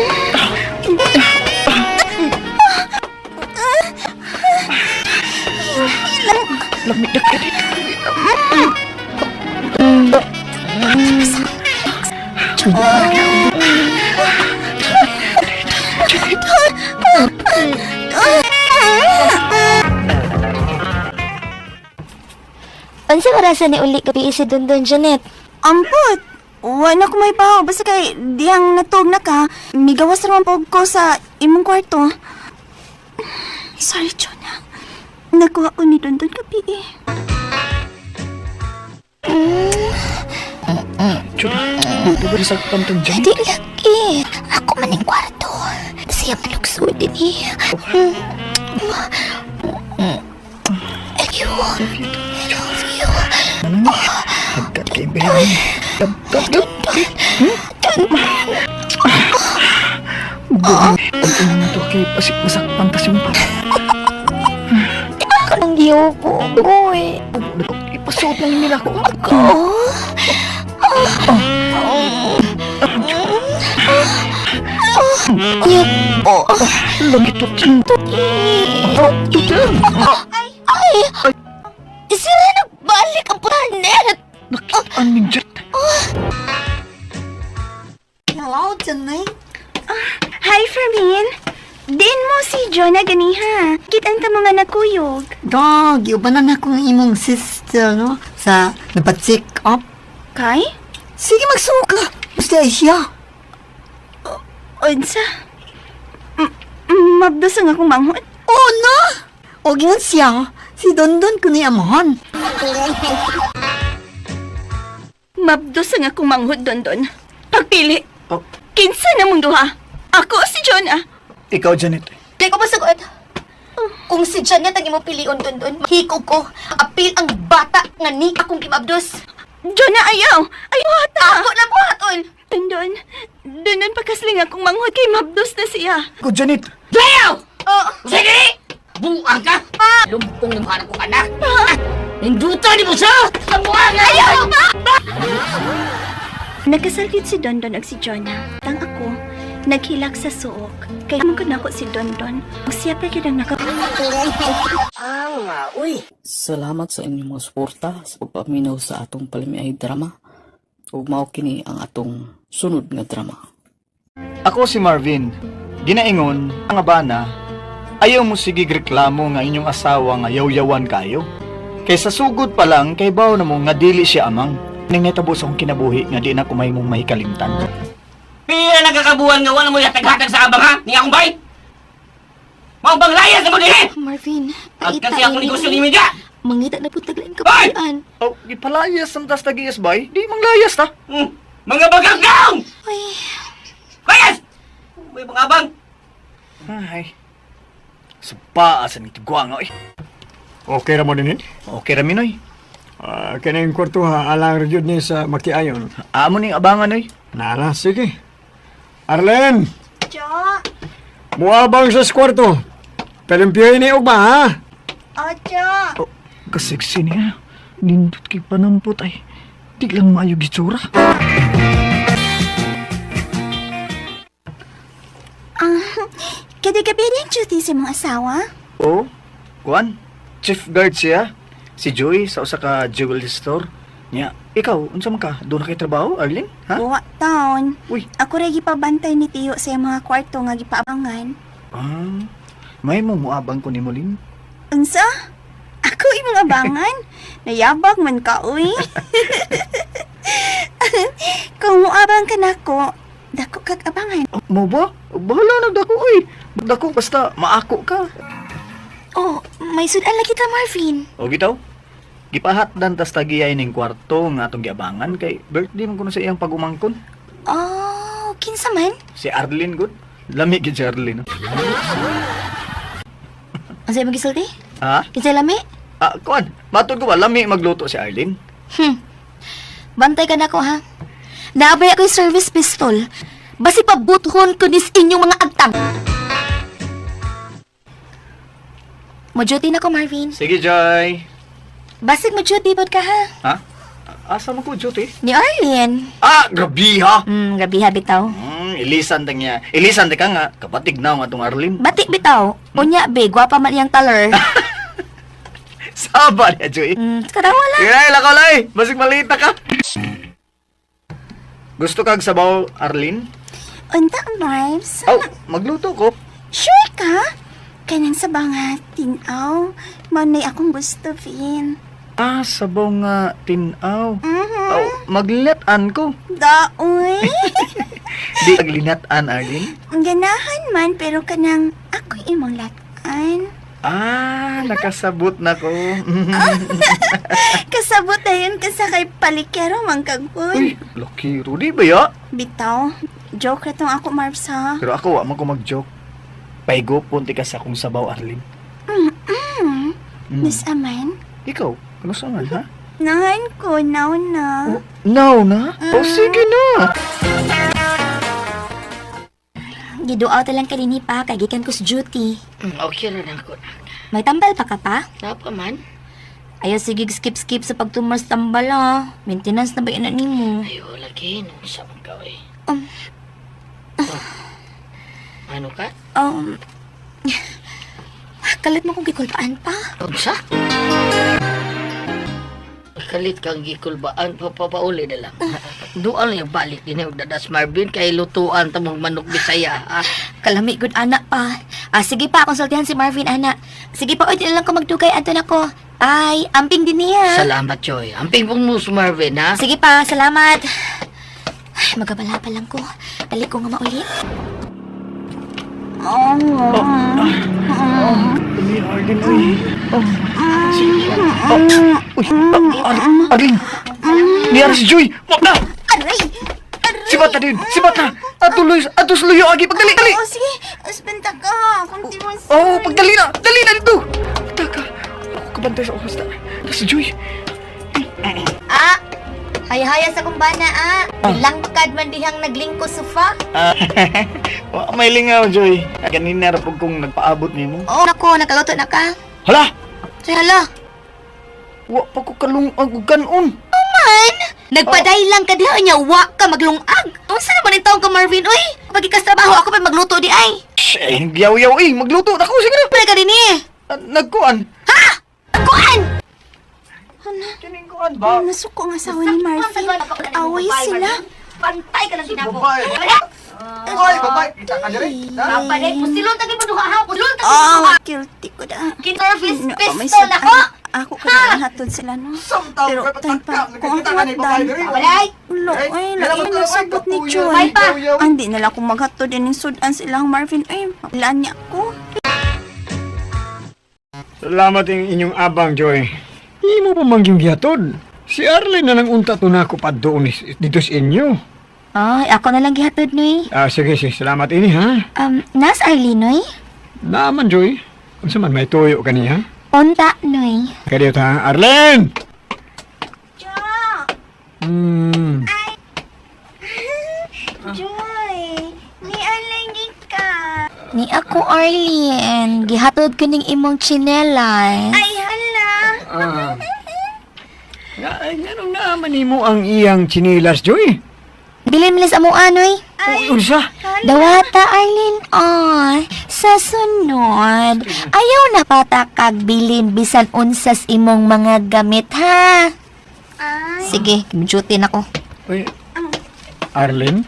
Lamig na ka dito. Unsa orasa ni uli gabi si Dondon, Janet? Ampot! Wa na ko may pahaw. Basta kay diyang natug na ka, migawas raman po ko sa imong kwarto. Sorry, Jonah. Nakuha ko ni Dondon gabi eh. Buto ba sa pantang dyan? Di lagi. Ako man ang kwarto. Siya manugso din eh. Ayaw. I love you. Hagkat kay Belen. Dab, dab, dab. Buhay. Ang unang to kay pasik masakpan tas yung pa. Ako nang giyubo. Uy. Ipasuot lang nila ko. Ako. Yupo. Langit to. Ay! Sila nagbalik ang planet! Nakitaan ni Jet. Hello, Janine. Hi, Fermin. Din mo si Jonah ganiha. Kitan ta mga nakuyog. Dog, iubanan ako ng imong sister, no? Sa napacheck up. Kay? Sige, magsuka. Basta ay siya. Unsa? Mabdos ang akong manghod. Oh, no! O gingon siya, si Dondon ko ni amahan. Mabdos ang akong manghod, Dondon. Pagpili. Oh. Kinsa na mong duha? Ako o si Jonah. Ikaw, Janet. Kay ko masagot. Kung si Janet ang imong pilion, Dondon, hikog ko. Apil ang bata nga ni akong gimabdos. Jonah, ayaw! Ayaw ata! Ako na buhaton! Dondon, Dondon, pakasling akong manghod kay mabdos na siya. Ikaw, Janet. Layaw! Oh, Sige! Buang ka! Lumpong ng hanap kong anak! Hinduta ni mo siya! Ang buang! Ayaw! Pa! Nagkasalkit si Dondon ag si Jonah. Tang ako, naghilak sa suok. Kay mo ko si Dondon. Ug siya pa gyud ang naka... Salamat sa inyong mga suporta sa pagpaminaw sa atong palamiay drama. Ug mao kini ang atong sunod nga drama. Ako si Marvin. Ginaingon, ang abana, ayaw mo sige reklamo nga inyong asawa nga yaw-yawan kayo. Kay sa sugod pa lang, kay baw na mo nga dili siya amang. Ning natabo sa akong kinabuhi nga di na kumay mong mahikalimtan. Pila nagkakabuhan nga wala mo yatag-hatag sa abang ha? Ni akong bay! Mao bang layas na mo dinhi? Marvin, Agkan siya akong negosyo ni Midya! Mangita na po taglaing kapulian. Oh, gipalayas ang tas tagiyas bay? Di manglayas ta. Mga baganggang! Ay, Layas! May mga abang! Ay. Sa paa sa nitiguang oy. Okay ra mo din, eh? Okay ra minoy. Ah, kining kwarto ha, alang ra jud ni sa makiayon. Amo ning abangan oy. Nala, sige. Arlen, Jo! muabang sa kwarto. Palimpiyoy ni ugma, ha? Ocho! Oh, kaseksi niya. Nindot kay panampot ay. Di lang maayo gitsura. Ah, kada gabi rin duty sa mong asawa? Oh, kuan. Chief guard siya. Si Joy sa usa ka jewelry store. Nya, ikaw unsa man ka? Doon na kay trabaho, Arlene? Ha? Buwa taon. Uy. Ako rin gipabantay ni Tiyo sa iyang mga kwarto nga gipaabangan. Ah, may mo muabang ko ni Molin. Unsa? Ako imong abangan? Nayabag man ka, uy. Kung muabang ka nako, dako kag abangan. Oh, mo ba? Bahala na dako oy. Dako basta maako ka. oh, may sudan lagi ta, Marvin. O gitaw. Gipahatdan tas tagiyay ning kwarto nga atong giabangan kay birthday man kuno sa iyang pagumangkon. Oh, kinsa man? Si Arlene good. Lami gid si Arlene. no? Ang sa'yo magisulti? Ha? Kinsa lami? Ah, kuan. Matod ko ba lami magluto si Arlene? Bantay ka na ko ha. Naabay ako'y service pistol. Basi pabuthon ko nis inyong mga agtang. Mo-duty na ko, Marvin. Sige, Joy. Basig mo duty pod ka ha. Ha? Asa mo ko duty? Ni Arlene. Ah, grabi ha. Gabi ha bitaw. Ilisan ta niya. Ilisan ta ka nga kapatig na nga atong Arlene. Batik bitaw. Unya be, gwapa man iyang taler. Saba niya, Joy. Kadawa lang. Sige, lakaw lay. Basig malita ka. Gusto kag sabaw, Arlene? Unta, Marbs. Oh, magluto ko. Sure ka? Kanang sa nga tinaw. Mao na'y akong gusto, Vin. Ah, sabaw nga tinaw. Mhm. Oh, maglinat-an ko. Daoy. Di aglinat-an, Arlene. Ang ganahan man, pero kanang ako imong latan. Ah, nakasabot na ko. Kasabot na yun ka sa kay palikero, mang kagpon. Lucky Rudy ba ya? Bitaw, joke ra tong ako, Marbs, ha? Pero ako, wa man ko mag-joke. Paigo, punti ka sa akong sabaw, Arlene. Mm-mm. Mm. Miss Aman, Ikaw, ano sa man, ha? nahan ko, now na. No na? Oh, sige na. Giduaw ta lang kanini pa kay gikan ko sa duty. Okay ra na ako. May tambal pa ka pa? Napa man? Ayaw sige skip-skip sa pagtumas tambal ha. Maintenance na ba yun na nimo? Ayo lagi nung sa man ka oy. Ano ka? Kalit mo kong gikulpaan pa. Unsa? Kalit kang gikulbaan papauli na lang. Dual yung balik din yung dadas Marvin kay lutuan ta mong manok Bisaya ha. Kalami good anak pa. Ah, sige pa, konsultihan si Marvin anak. Sige pa, oy, di na lang ko magdugay adto nako. Ay, amping din niya. Salamat Joy. Amping pong mo si Marvin ha. Sige pa, salamat. Ay, magabala pa lang ko. Dali ko nga mauli. Dali, Arlene, uy. Oh, sige. Oh, uy, Arlene. Niyara si Joy. Wag na! Aray! Sibat na din! Sibat na! Atuloy, atos luyo, agi, pagdali, dali! Oo, sige. Usbenta ka. Kunti mo Oh, pagdali na! Dali na dito! Taka, ako kabantay sa oras na. Si Joy. Ah, haya-haya sa kumbana ah. Langkad man dihang naglingko sofa. Ah, wa may lingaw, Joy. Ganina ra pug kong nagpaabot nimo. Oo, nako, nakaluto na ka. Hala! Say hala. Wa pa ko kalungag og kanon. Man, nagpaday lang ka diha nya wa ka maglungag. Unsa naman ang taong ka Marvin oy? Pag ikas trabaho ako pa magluto di ay. Shh, eh, yaw-yaw eh. Magluto na ko, sige na. Pala ka din eh. Ah, nagkuan. Ha? Kuan! Kining kuan ba? Nasuko ang asawa ni Marvin. Away sila. Pantay ka lang ginako. Babae. Ay, babae. Kita ka diri. Papaday, pusilon tagi mo duha ha, pusilon tagi mo Oh, duha. guilty ko da. Kinterface No, may pistol sudan. nako. Ako ka na hatod sila, no? Pero time pa, kung ako hatdan. Walay. Ulo, ay, lagi na sabot ni Joy. Ay, pa. Hindi na lang kung maghatod din ng sudan silang Marvin. Ay, mapilaan niya ako. Salamat ang inyong abang, Joy. Imo pa man yung gihatod. Si Arlene na nang unta to na ako pa doon dito sa inyo. Ay, ako na lang gihatod noy. Ah, sige, sige. Salamat ini, ha? Nas Arlene noy? Naaman, Joy. Unsa man may tuyo kaniya? Unta noy. Kadiyo ta, Arlene! Jo! Hmm. Joy! Ni alangin ka. Ni ako Arlene, gihatod ko ning imong tsinelas. Ay, hala. Ah. Nga, ay, nganong naaman nimo ang iyang chinilas, Joy? Dili man amo anoy. Ay, unsa? Dawata Arlene, ay, sa sunod, ayaw na patakag bilin bisan unsas imong mga gamit ha. Sige, duty na ko. Uy, Arlene?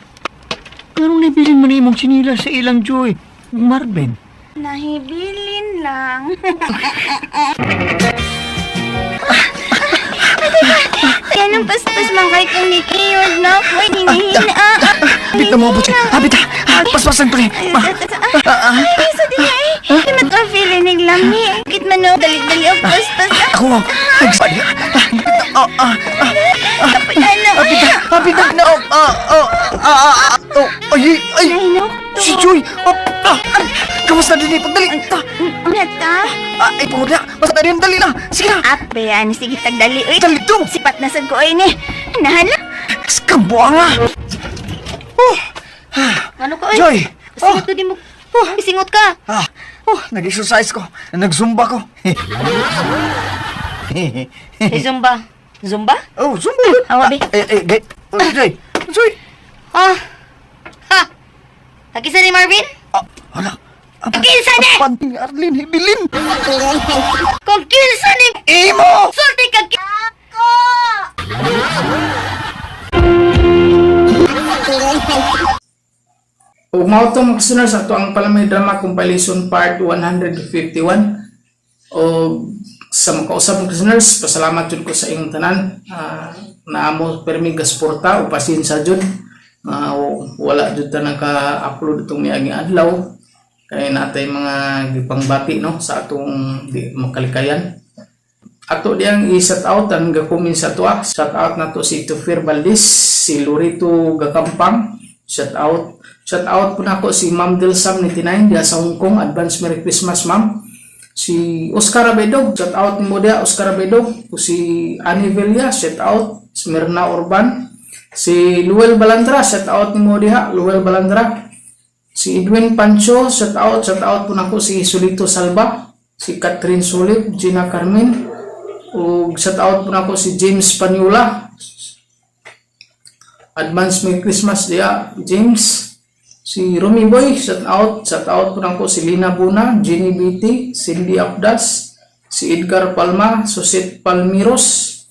Anong nabilin mo na imong chinilas sa ilang Joy? Marvin? Nahibilin lang. Ganun paspas man kay kung ni Kiyod na po, hinihina. Abit na mo, butsi. Abit ha. Paspasan ko rin. Ay, sa di ay. Di matro-feeling lami. Kit man no, dali-dali ang paspas. Ako, nagsali. Ah, ah, ah. Kapag ano, Abit na, abit na. Na, oh, ah, oh, ah, ah, ah. Oh, ay, ay. Si Joy. Oh, ah, ah. Kamusta din eh? Pagdali. Ah, Nata? ah, ay, pagod na. Basta na rin, dali na. Sige na. Ape, ano, sige, tagdali. Uy, Dali to. Sipat na sad ko, ay ni. Nahala. Kambuha nga. Oh, Ano ka, oy? Joy. Oh, Singot di mo. Isingot ka. ah, oh, nag-exercise ko. Nag-zumba ko. Hey, Zumba. Zumba? Oh, Zumba. Awa, be. Eh, eh, gay. Oh, Joy. Joy. Ah. Ha. Akisa ni Marvin? Hala. Kinsa ni? Panting Arlene, hibilin. Kung kinsa ni? Imo! Sulti ka Ako! Ug mao to mga listeners, ato ang Palamay Drama Compilation Part 151. O sa makausap mga listeners, pasalamat jud ko sa inyong tanan. Naamo permi gasuporta o pasensya jud. Wala jud ta naka-upload itong miaging adlaw kay natay mga gipangbati no sa atong di makalikayan. Ato diyang i-shout out ang gakumin sa tuwa. Shout out na to si Tufir Valdez, si Lorito Gakampang. Shout out. Shout out po nako si Ma'am Delsam 99 diya sa Hong Kong. Advance Merry Christmas, Ma'am. Si Oscar Abedog, shout out mo diya Oscar Abedog. O si Annie Villa, shout out. Si Mirna Urban. Si Luel Balandra, shout out mo diha, Luel Balandra. Si Edwin Pancho, shout out po nako si Solito Salva, si Catherine Sulit, Gina Carmen, ug shout out po nako si James Panula. Advance Merry Christmas diya, James. Si Rumi Boy, shout out po nako si Lina Buna, Jenny BT, Cindy Abdas, si Edgar Palma, Susit Palmiros,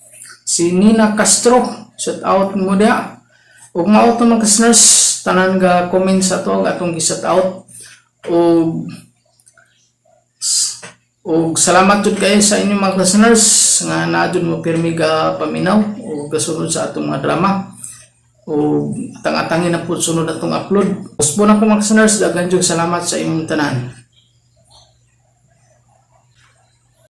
si Nina Castro, shout out mo diya. Ug mao to mga listeners, tanan ga comment sa to atong gi-shout out. Ug ug salamat jud kayo sa inyong mga listeners nga naa jud mo pirmi ga paminaw ug gasunod sa atong mga drama. Ug atang-atangin na po sunod atong upload. Usbo na ko mga listeners, daghan jud salamat sa inyong tanan.